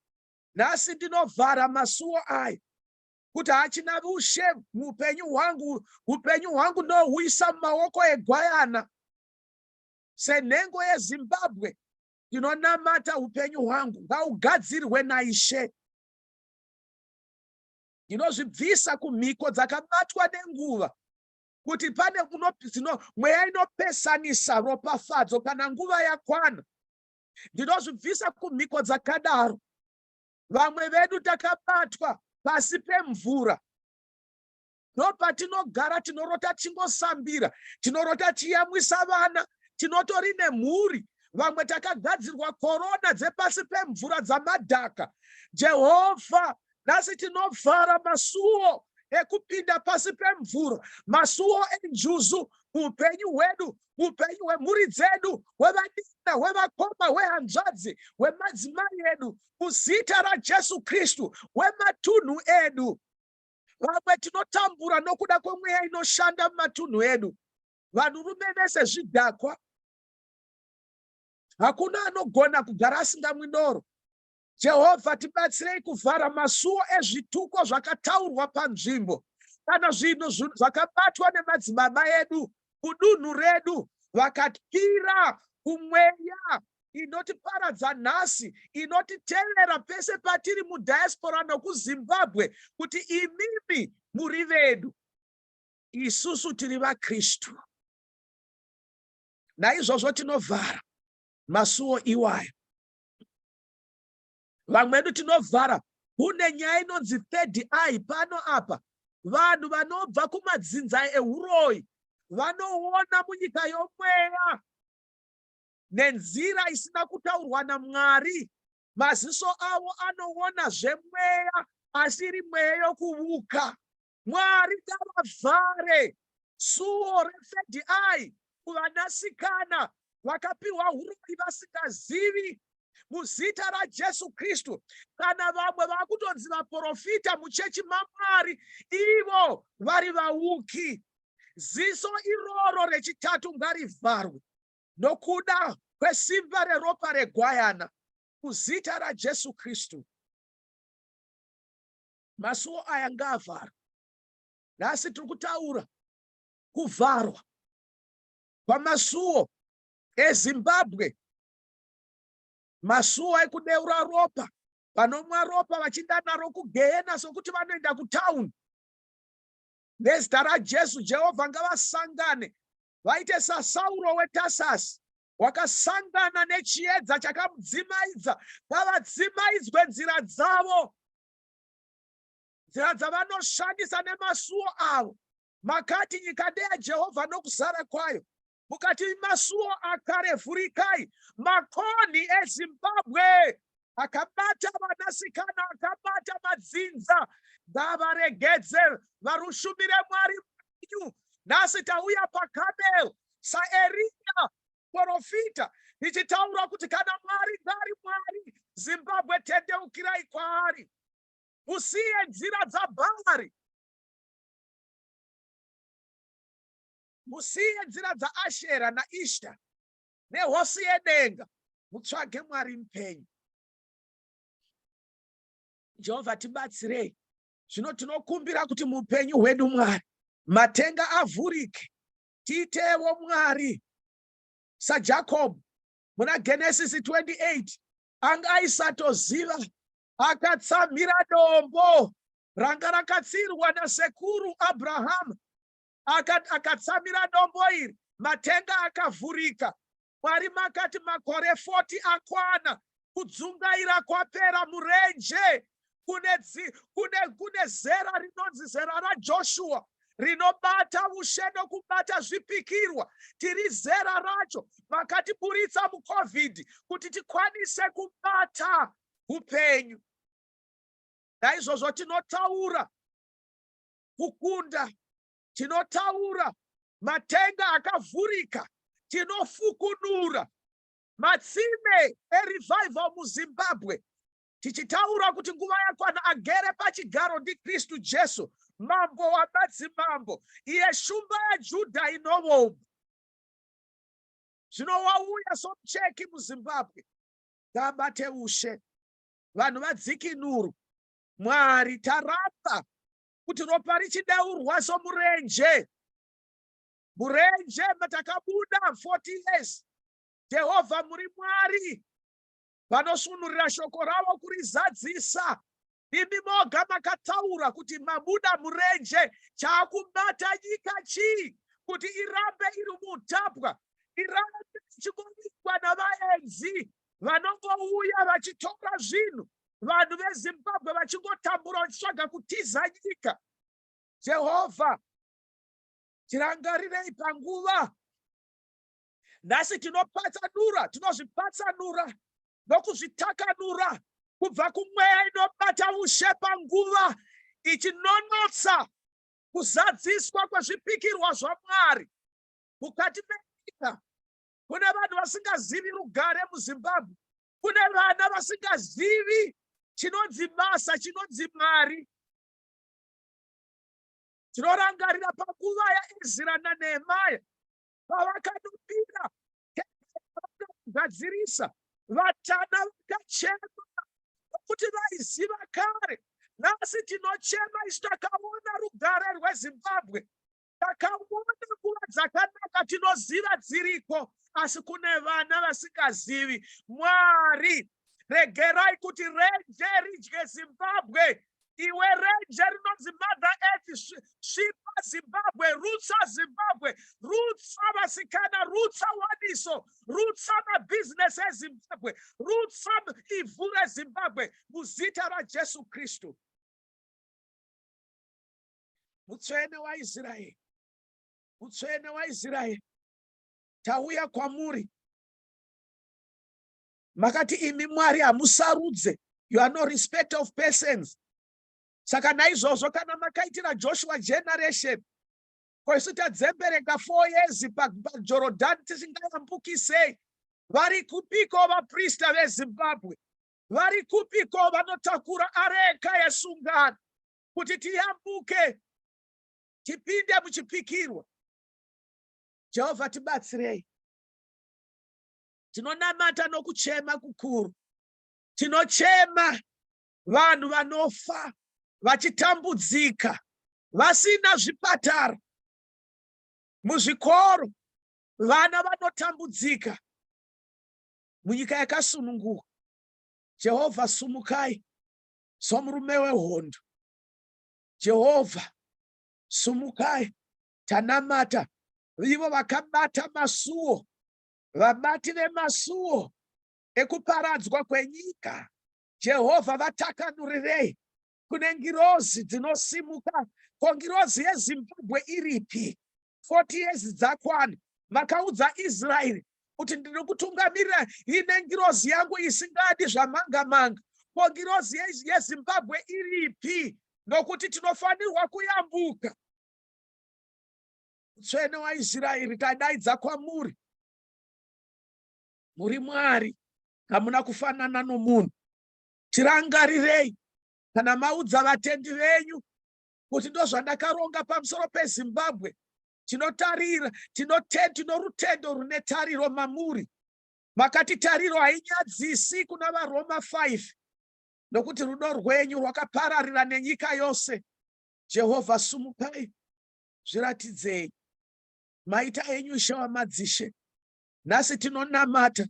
Nhasi ndinovhara masuo aya kuti hachina ushe muupenyu hwangu. Upenyu hwangu ndohuisa mumaoko egwayana. Senhengo yeZimbabwe, ndinonamata upenyu hwangu ngaugadzirwe naIshe. Ndinozvibvisa kumhiko dzakabatwa nenguva kuti pane mweya inopesanisa ropafadzo kana nguva yakwana. Ndinozvibvisa kumhiko dzakadaro. Vamwe vedu takabatwa pasi pemvura, ndopatinogara, tinorota tichingosambira, tinorota tichiyamwisa vana, tinotori nemhuri. Vamwe takagadzirwa korona dzepasi pemvura dzamadhaka. Jehovha, nhasi tinovhara masuo ekupinda pasi pemvura, masuo enjuzu muupenyu hwedu, upenyu hwemhuri dzedu, hwevadina, hwevakoma, hwehanzvadzi, hwemadzimai edu, muzita raJesu Kristu, hwematunhu edu. Vamwe tinotambura nokuda kwemweya inoshanda mumatunhu edu. Vanhurume vese zvidhakwa, hakuna anogona kugara asingamwi doro. Jehovha, tibatsirei kuvhara masuo ezvituko zvakataurwa panzvimbo kana zvinhu zvakabatwa nemadzibaba edu kudunhu redu, vakapira kumweya inotiparadza nhasi, inotitevera pese patiri mudiaspora nokuZimbabwe, kuti imimi muri vedu, isusu tiri vaKristu. Naizvozvo tinovhara masuo iwayo. Vamwedu tinovhara. Kune nyaya inonzi third eye pano apa. Vanhu vanobva kumadzinza euroyi vanoona munyika yomweya nenzira isina kutaurwa naMwari. Maziso avo anoona zvemweya, asi iri mweya yokuvuka. Mwari ngavavhare suo rethird eye kuvanasikana vakapiwa uroyi vasingazivi, muzita raJesu Kristu. Kana vamwe vakutonzi vaprofita muchechi maMwari, ivo vari vauki, ziso iroro rechitatu ngarivharwe nokuda kwesimba reropa regwayana, muzita raJesu Kristu. Masuo aya ngaavharwe. Nhasi tiri kutaura kuvharwa kwamasuo eZimbabwe, masuo ekudeura ropa, vanomwa ropa vachienda naro kugehena sokuti vanoenda kutauni. Nezita raJesu, Jehovha ngavasangane, vaite saSauro weTasasi wakasangana nechiedza chakamudzimaidza. Ngavadzimaidzwe nzira dzavo, nzira dzavanoshandisa nemasuo avo. Makati nyika ndeyaJehovha nokuzara kwayo. Mukati masuo akare vhurikai. Makonhi eZimbabwe. Akabata vanasikana, akabata madzinza, ngavaregedze varushumire Mwari wenyu. Nhasi tauya paKamel saEriya profita tichitaura kuti kana Mwari ngari Mwari, Zimbabwe tendeukirai kwaari, musiye nzira dzaBhaari, musiye nzira dzaAshera naIshta nehosi yedenga, mutsvage Mwari mupenyu. Jehovha tibatsirei. Zvino tinokumbira kuti muupenyu hwedu Mwari matenga avhurike, tiitewo Mwari saJacob muna Genesis 28 anga aisatoziva, akatsamhira dombo ranga rakatsirwa nasekuru Abraham, akatsamira dombo iri, matenga akavhurika. Mwari makati makore 40 akwana, kudzungaira kwapera murenje. Kune, kune, kune zera rinonzi zera raJoshua rinobata ushe nokubata zvipikirwa. Tiri zera racho, makatiburitsa muCovid kuti tikwanise kubata upenyu. Naizvozvo tinotaura kukunda, tinotaura matenga akavhurika, tinofukunura matsime erevival muZimbabwe, tichitaura kuti nguva yakwana, agere pachigaro ndiKristu Jesu, Mambo wamadzimambo, iye Shumba yaJudha inovomba. Zvino wauya somucheki muZimbabwe, ngabate ushe, vanhu vadzikinurwe. Mwari, taramba kuti ropa richideurwa somurenje, murenje matakabuda 40 years. Jehovha, muri Mwari vanosvunurira shoko ravo kurizadzisa. Imi moga makataura kuti mabuda murenje, chaakubata nyika chii kuti irambe iri muutapwa, irambe ichingovingwa navaenzi vanongouya vachitora zvinhu, vanhu veZimbabwe vachingotambura vachitsvaga kutiza nyika? Jehovha, tirangarirei panguva nhasi. Tinopatsanura, tinozvipatsanura nokuzvitakanura kubva kumweya inobata ushe panguva ichinonotsa kuzadziswa kwezvipikirwa zvaMwari mukati menyika. Kune vanhu vasingazivi rugare muZimbabwe, kune vana vasingazivi chinonzi basa, chinonzi mari. Tinorangarira panguva yaEzra naNehemaya pavakanopira kugadzirisa, vatana vakachema nokuti vaiziva kare. Nhasi tinochema isu takaona rugare rweZimbabwe, takaona nguva dzakanaka, tinoziva dziriko, asi kune vana vasingazivi. Mwari, regerai kuti renje ridye Zimbabwe. Iwe renje rinonzi Mother Earth, svipa Zimbabwe, rutsa Zimbabwe, rutsa vasikana, rutsa waniso, rutsa mabhizinesi eZimbabwe, rutsa ivhu reZimbabwe muzita raJesu Kristu. Mutsvene waIsraeri, Mutsvene waIsraeri, tauya kwamuri. Makati imi Mwari hamusarudze, you are no respect of persons. Saka naizvozvo kana makaitira Joshua generation, ko isu tadzembereka 4 years paJorodhani tisingayambuki sei? Vari kupiko vaprista veZimbabwe? Vari kupiko vanotakura areka yesungano kuti tiyambuke tipinde muchipikirwa? Jehovha, tibatsirei. Tinonamata nokuchema kukuru, tinochema vanhu vanofa vachitambudzika vasina zvipatara, muzvikoro vana vanotambudzika munyika yakasununguka. Jehovha, sumukai somurume wehondo. Jehovha, sumukai. Tanamata ivo vakabata masuo, vabati vemasuo ekuparadzwa kwenyika. Jehovha, vatakanurirei. Kune ngirozi dzinosimuka, ko ngirozi yeZimbabwe iripi? 40 years dzakwana. Makaudza Israeri. Kuti ndiri kutungamirira ine ngirozi yangu isingadi zvamanga manga. Ko ngirozi yeZimbabwe iripi? Nokuti tinofanirwa kuyambuka. Mutsvene waIsraeri, tadaidza kwamuri. Muri Mwari, hamuna kufanana nomunhu. Tirangarirei kana maudza vatendi venyu kuti ndozvandakaronga pamusoro peZimbabwe. Tinotarira, tino rutendo rune tariro mamuri. Makati tariro hainyadzisi kuna vaRoma 5, nokuti rudo rwenyu rwakapararira nenyika yose. Jehovha, sumukai, zviratidzei maita enyu, Ishe wamadzishe. Nhasi tinonamata,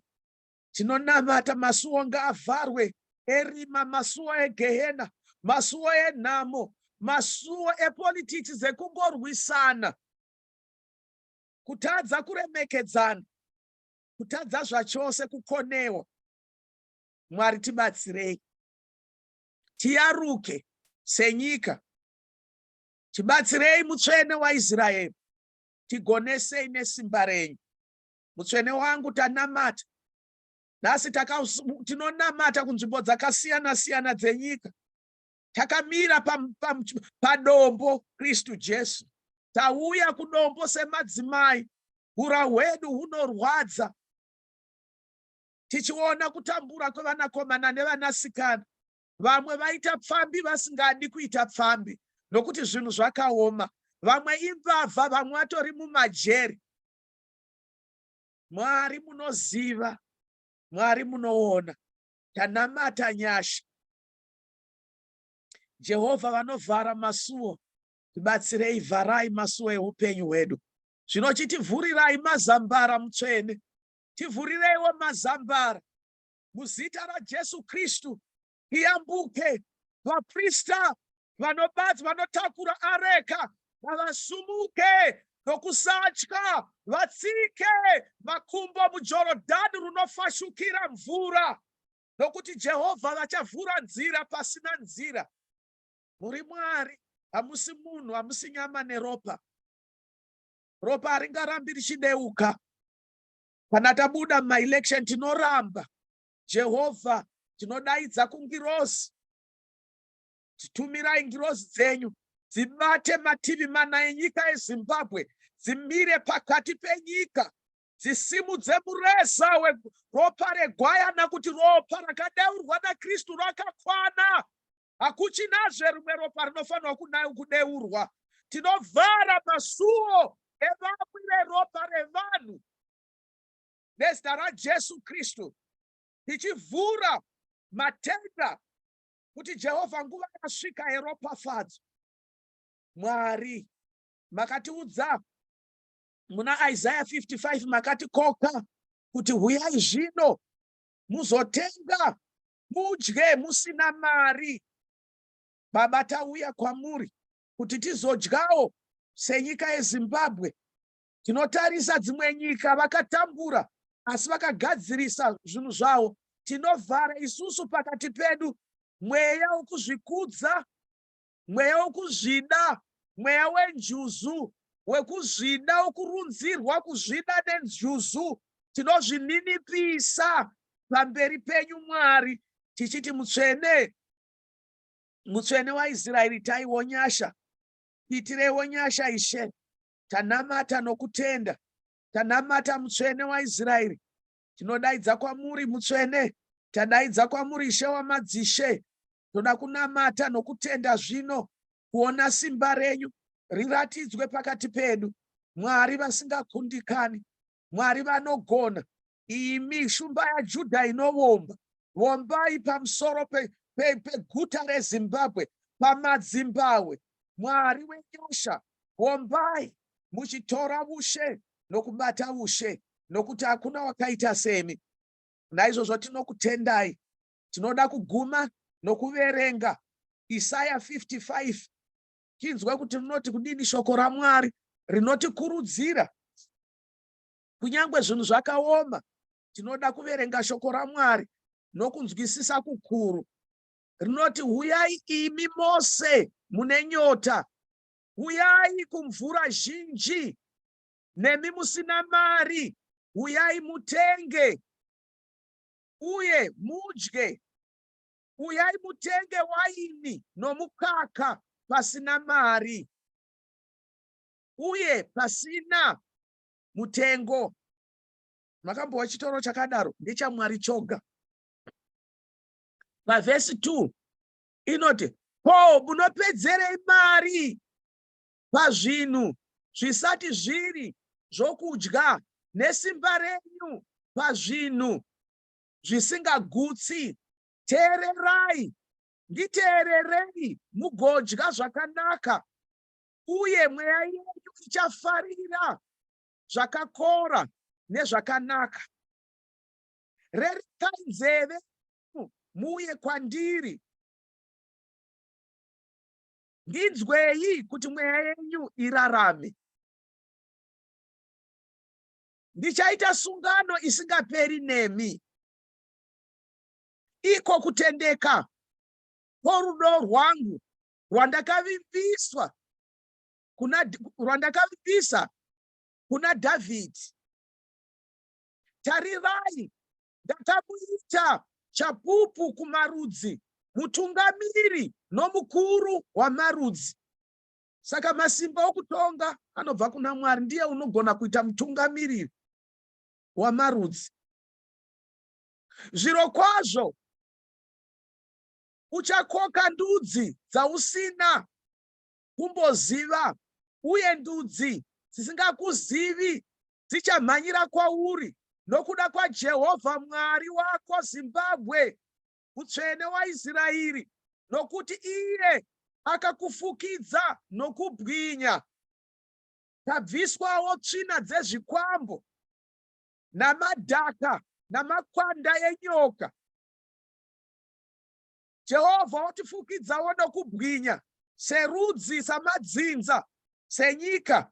tinonamata. Masuo ngaavharwe erima, masuo egehena, masuo enhamo, masuo epolitiki dzekungorwisana, kutadza kuremekedzana, kutadza zvachose, kukonewa. Mwari, tibatsirei tiyaruke senyika. Tibatsirei, Mutsvene waIsraeri. Tigonesei nesimba renyu, Mutsvene wangu. Tanamata nhasi, tinonamata kunzvimbo dzakasiyana siyana dzenyika, takamira padombo Kristu Jesu. Tauya kudombo semadzimai. Ura hwedu hunorwadza tichiona kutambura kwevanakomana nevanasikana. Vamwe vaita pfambi vasingadi kuita pfambi nokuti zvinhu zvakaoma. Vamwe imbavha, vamwe vatori mumajeri. Mwari, munoziva. Mwari, munoona. Tanamata nyasha. Jehovha vanovhara masuo, tibatsirei, vharai masuo eupenyu hwedu. Zvino chitivhurirai mazambara, Mutsvene. Tivhurireiwo mazambara muzita raJesu Kristu, tiyambuke. Vaprista vanobata, vanotakura areka, ngavasumuke nokusatya, vatsike makumbo muJorodhani runofashukira mvura, nokuti Jehovha vachavhura nzira pasina nzira. Muri Mwari, hamusi munhu, hamusi nyama neropa. Ropa haringarambi richideuka. Kana tabuda mumaelection, tinoramba. Jehovha, tinodaidza kungirozi. Titumirai ngirozi dzenyu dzibate mativi mana enyika yeZimbabwe, dzimire pakati penyika, dzisimudze mureza weropa regwayana, kuti ropa rakadeurwa naKristu rakakwana, hakuchinazve rimwe ropa rinofanirwa kudeurwa. Tinovhara masuo evamwe veropa revanhu nezita raJesu Kristu, tichivhura matenga kuti Jehovha, nguva yasvika yeropafadzo. Mwari, makatiudza muna Isaya 55, makatikoka kuti huyai zvino muzotenga, mudye musina mari. Baba, tauya kwamuri kuti tizodyawo senyika yeZimbabwe. Tinotarisa dzimwe nyika, vakatambura asi vakagadzirisa zvinhu zvavo. Tinovhara isusu pakati pedu mweya wokuzvikudza, mweya wokuzvida, mweya wenjuzu, wekuzvida, wokurunzirwa kuzvida nenjuzu. Tinozvininipisa pamberi penyu, Mwari, tichiti, Mutsvene, Mutsvene waIsraeri, taiwo nyasha, tiitireiwo nyasha, Ishe. Tanamata nokutenda. Tanamata, Mutsvene waIsraeri. Tinodaidza kwamuri, Mutsvene. Tadaidza kwamuri, Ishe wamadzishe. Toda kunamata nokutenda zvino, kuona simba renyu riratidzwe pakati pedu. Mwari vasingakundikani, Mwari vanogona, imi Shumba yaJudha inovomba, vombai pamusoro peguta reZimbabwe, pamadzimbahwe. Mwari wenyasha, vombai muchitora ushe nokubata ushe, nokuti hakuna wakaita semi. Naizvozvo tinokutendai. Tinoda kuguma nokuverenga Isaya 55, tinzwe kuti rinoti kudini shoko raMwari rinotikurudzira. Kunyange zvinhu zvakaoma, tinoda kuverenga shoko raMwari nokunzwisisa kukuru. Rinoti, "Huyai imi mose mune nyota, huyai kumvura zhinji, nemi musina mari." Uyai mutenge uye mudye. Uyai mutenge waini nomukaka pasina mari uye pasina mutengo. Makambowa chitoro chakadaro? NdechaMwari choga. Pavhesi 2 inoti, Ko munopedzerei mari pazvinhu zvisati zviri zvokudya, nesimba renyu pazvinhu zvisingagutsi? Teererai, nditeererei, mugodya zvakanaka, uye mweya yenyu ichafarira zvakakora nezvakanaka. Rerekai nzeve muuye kwandiri, ndinzwei kuti mweya yenyu irarame. Ndichaita sungano isingaperi nemi, iko kutendeka kworudo rwangu rwandakavimbiswa kuna rwandakavimbisa kuna Dhavhidhi. Tarirai, ndakamuita chapupu kumarudzi, mutungamiri nomukuru wamarudzi. Saka masimba okutonga anobva kuna Mwari, ndiye unogona kuita mutungamiriri wamarudzi. Zvirokwazvo uchakoka ndudzi dzausina kumboziva, uye ndudzi dzisingakuzivi dzichamhanyira kwauri nokuda kwaJehovha Mwari wako, Zimbabwe, Mutsvene waIsraeri, nokuti iye akakufukidza nokubwinya. Tabviswawo tsvina dzezvikwambo namadhaka namakwanda enyoka. Jehovha otifukidzawo nokubwinya serudzi, samadzinza, senyika.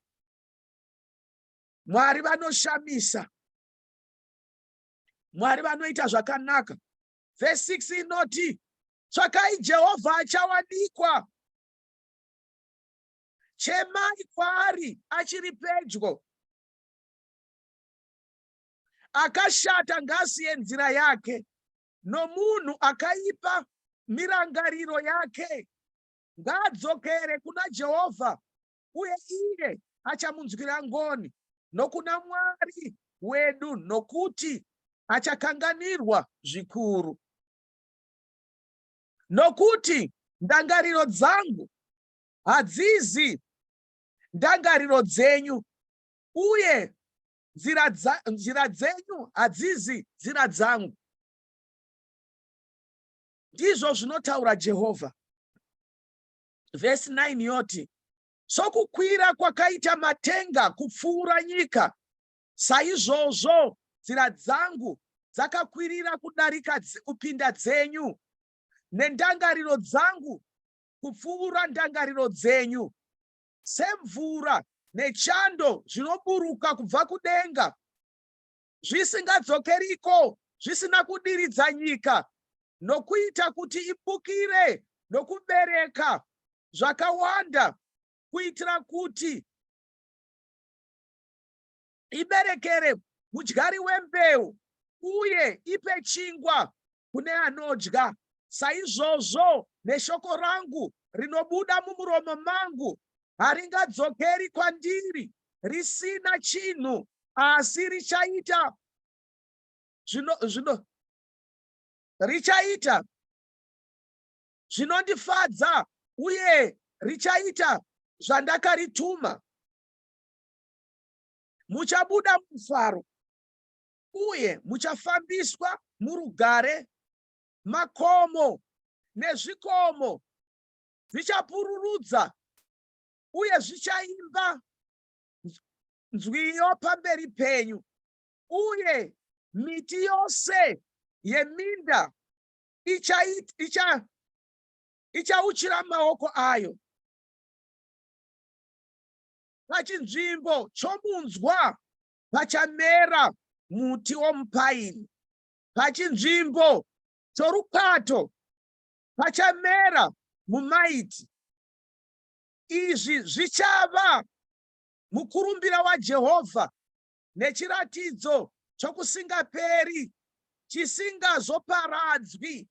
Mwari vanoshamisa. Mwari vanoita zvakanaka. Vhesi 6 inoti, Tsvakai Jehovha achawanikwa. Chemai kwaari achiri pedyo. Akashata ngaasiye nzira yake, nomunhu akaipa mirangariro yake. Ngaadzokere kuna Jehovha, uye iye achamunzwira ngoni, nokuna Mwari wedu, nokuti achakanganirwa zvikuru. Nokuti ndangariro dzangu hadzizi ndangariro dzenyu, uye nzira, nzira dzenyu hadzizi nzira dzangu, ndizvo zvinotaura Jehovha. Vhesi 9 yoti, Sokukwira kwakaita matenga kupfuura nyika, saizvozvo nzira dzangu dzakakwirira kudarika kupinda dzenyu, nendangariro dzangu kupfuura ndangariro dzenyu. Semvura nechando zvinoburuka kubva kudenga, zvisingadzokeriko, zvisina kudiridza nyika, nokuita kuti ibukire nokubereka zvakawanda, kuitira kuti iberekere mudyari wembeu uye ipe chingwa kune anodya. Saizvozvo neshoko rangu rinobuda mumuromo mangu haringadzokeri kwandiri risina chinhu, asi richaita zvino zvino richaita zvinondifadza uye richaita zvandakarituma. Muchabuda mufaro uye muchafambiswa murugare. Makomo nezvikomo zvichapururudza uye zvichaimba nzwiyo pamberi penyu, uye miti yose yeminda ichauchira maoko ayo. Pachinzvimbo chomunzwa pachamera muti womupaini, pachinzvimbo chorukato pachamera mumaiti. Izvi zvichava mukurumbira waJehovha. Nechiratidzo chokusingaperi chisingazoparadzwi.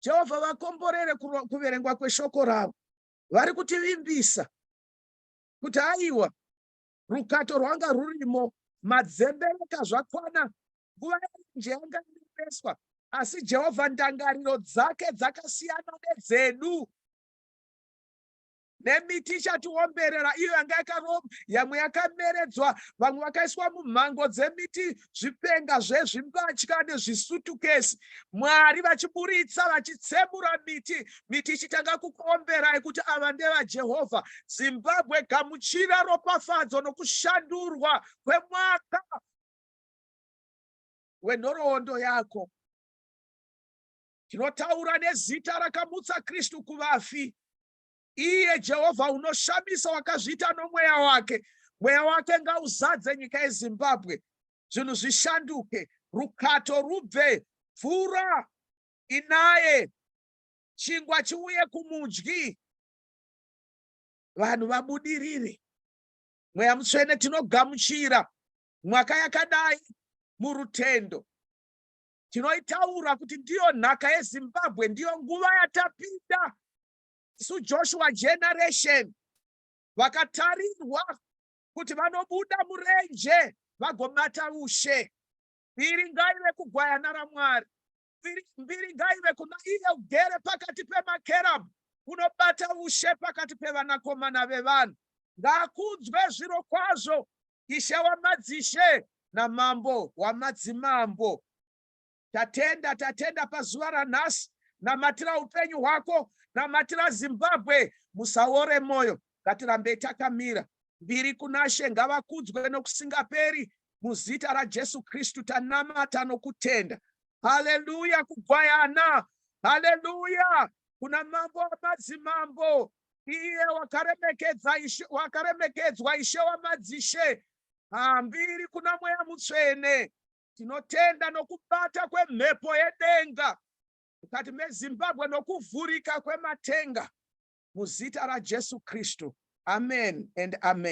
Jehovha vakomborere kuverengwa kweshoko ravo. Vari kutivimbisa kuti aiwa, rukato rwanga rurimo, madzembereka zvakwana, nguva yerenje yanga irebeswa, asi Jehovha ndangariro dzake dzakasiyana nedzedu. Nemiti ichatiomberera iyo yanga yamwe yakameredzwa, vamwe vakaiswa mumhango dzemiti, zvipenga zvezvimbatya nezvisutukesi, Mwari vachiburitsa vachitsemura miti, miti ichitanga kukuomberai kuti ava ndevaJehovha. Zimbabwe, gamuchira ropafadzo nokushandurwa kwemwaka wenhoroondo yako. Tinotaura nezita rakamutsa Kristu kuvafi, iye Jehovha unoshamisa, wakazviita nomweya wake. Mweya wake ngauzadze nyika yeZimbabwe, zvinhu zvishanduke, rukato rubve, mvura inaye, chingwa chiuye kumudyi, vanhu vabudirire. Mweya Mutsvene, tinogamuchira mwaka yakadai murutendo. Tinoitaura kuti ndiyo nhaka yeZimbabwe, ndiyo nguva yatapinda isu Joshua generation, vakatarirwa kuti vanobuda murenje vagobata ushe. Mbiri ngaive kugwayana raMwari, mbiri ngaive kuna iye ugere pakati pemakerabhu, unobata ushe pakati pevanakomana vevanhu. Ngaakudzwe zviro kwazvo Ishe wamadzishe namambo wamadzimambo. Tatenda, tatenda pazuva ranhasi. Namatira upenyu hwako, namatira Zimbabwe, musaore moyo, ngatirambei takamira. Mbiri kunaShe, ngavakudzwe nokusingaperi. Muzita raJesu Kristu tanamata nokutenda. Haleluya kugwayana, haleluya kuna mambo wamadzimambo, iye wakaremekedza Ishe, wakaremekedzwa Ishe wamadzishe. Mbiri kuna Mweya Mutsvene. Tinotenda nokubata kwemhepo yedenga mukati meZimbabwe nokuvhurika kwematenga muzita raJesu Kristu. Amen and amen.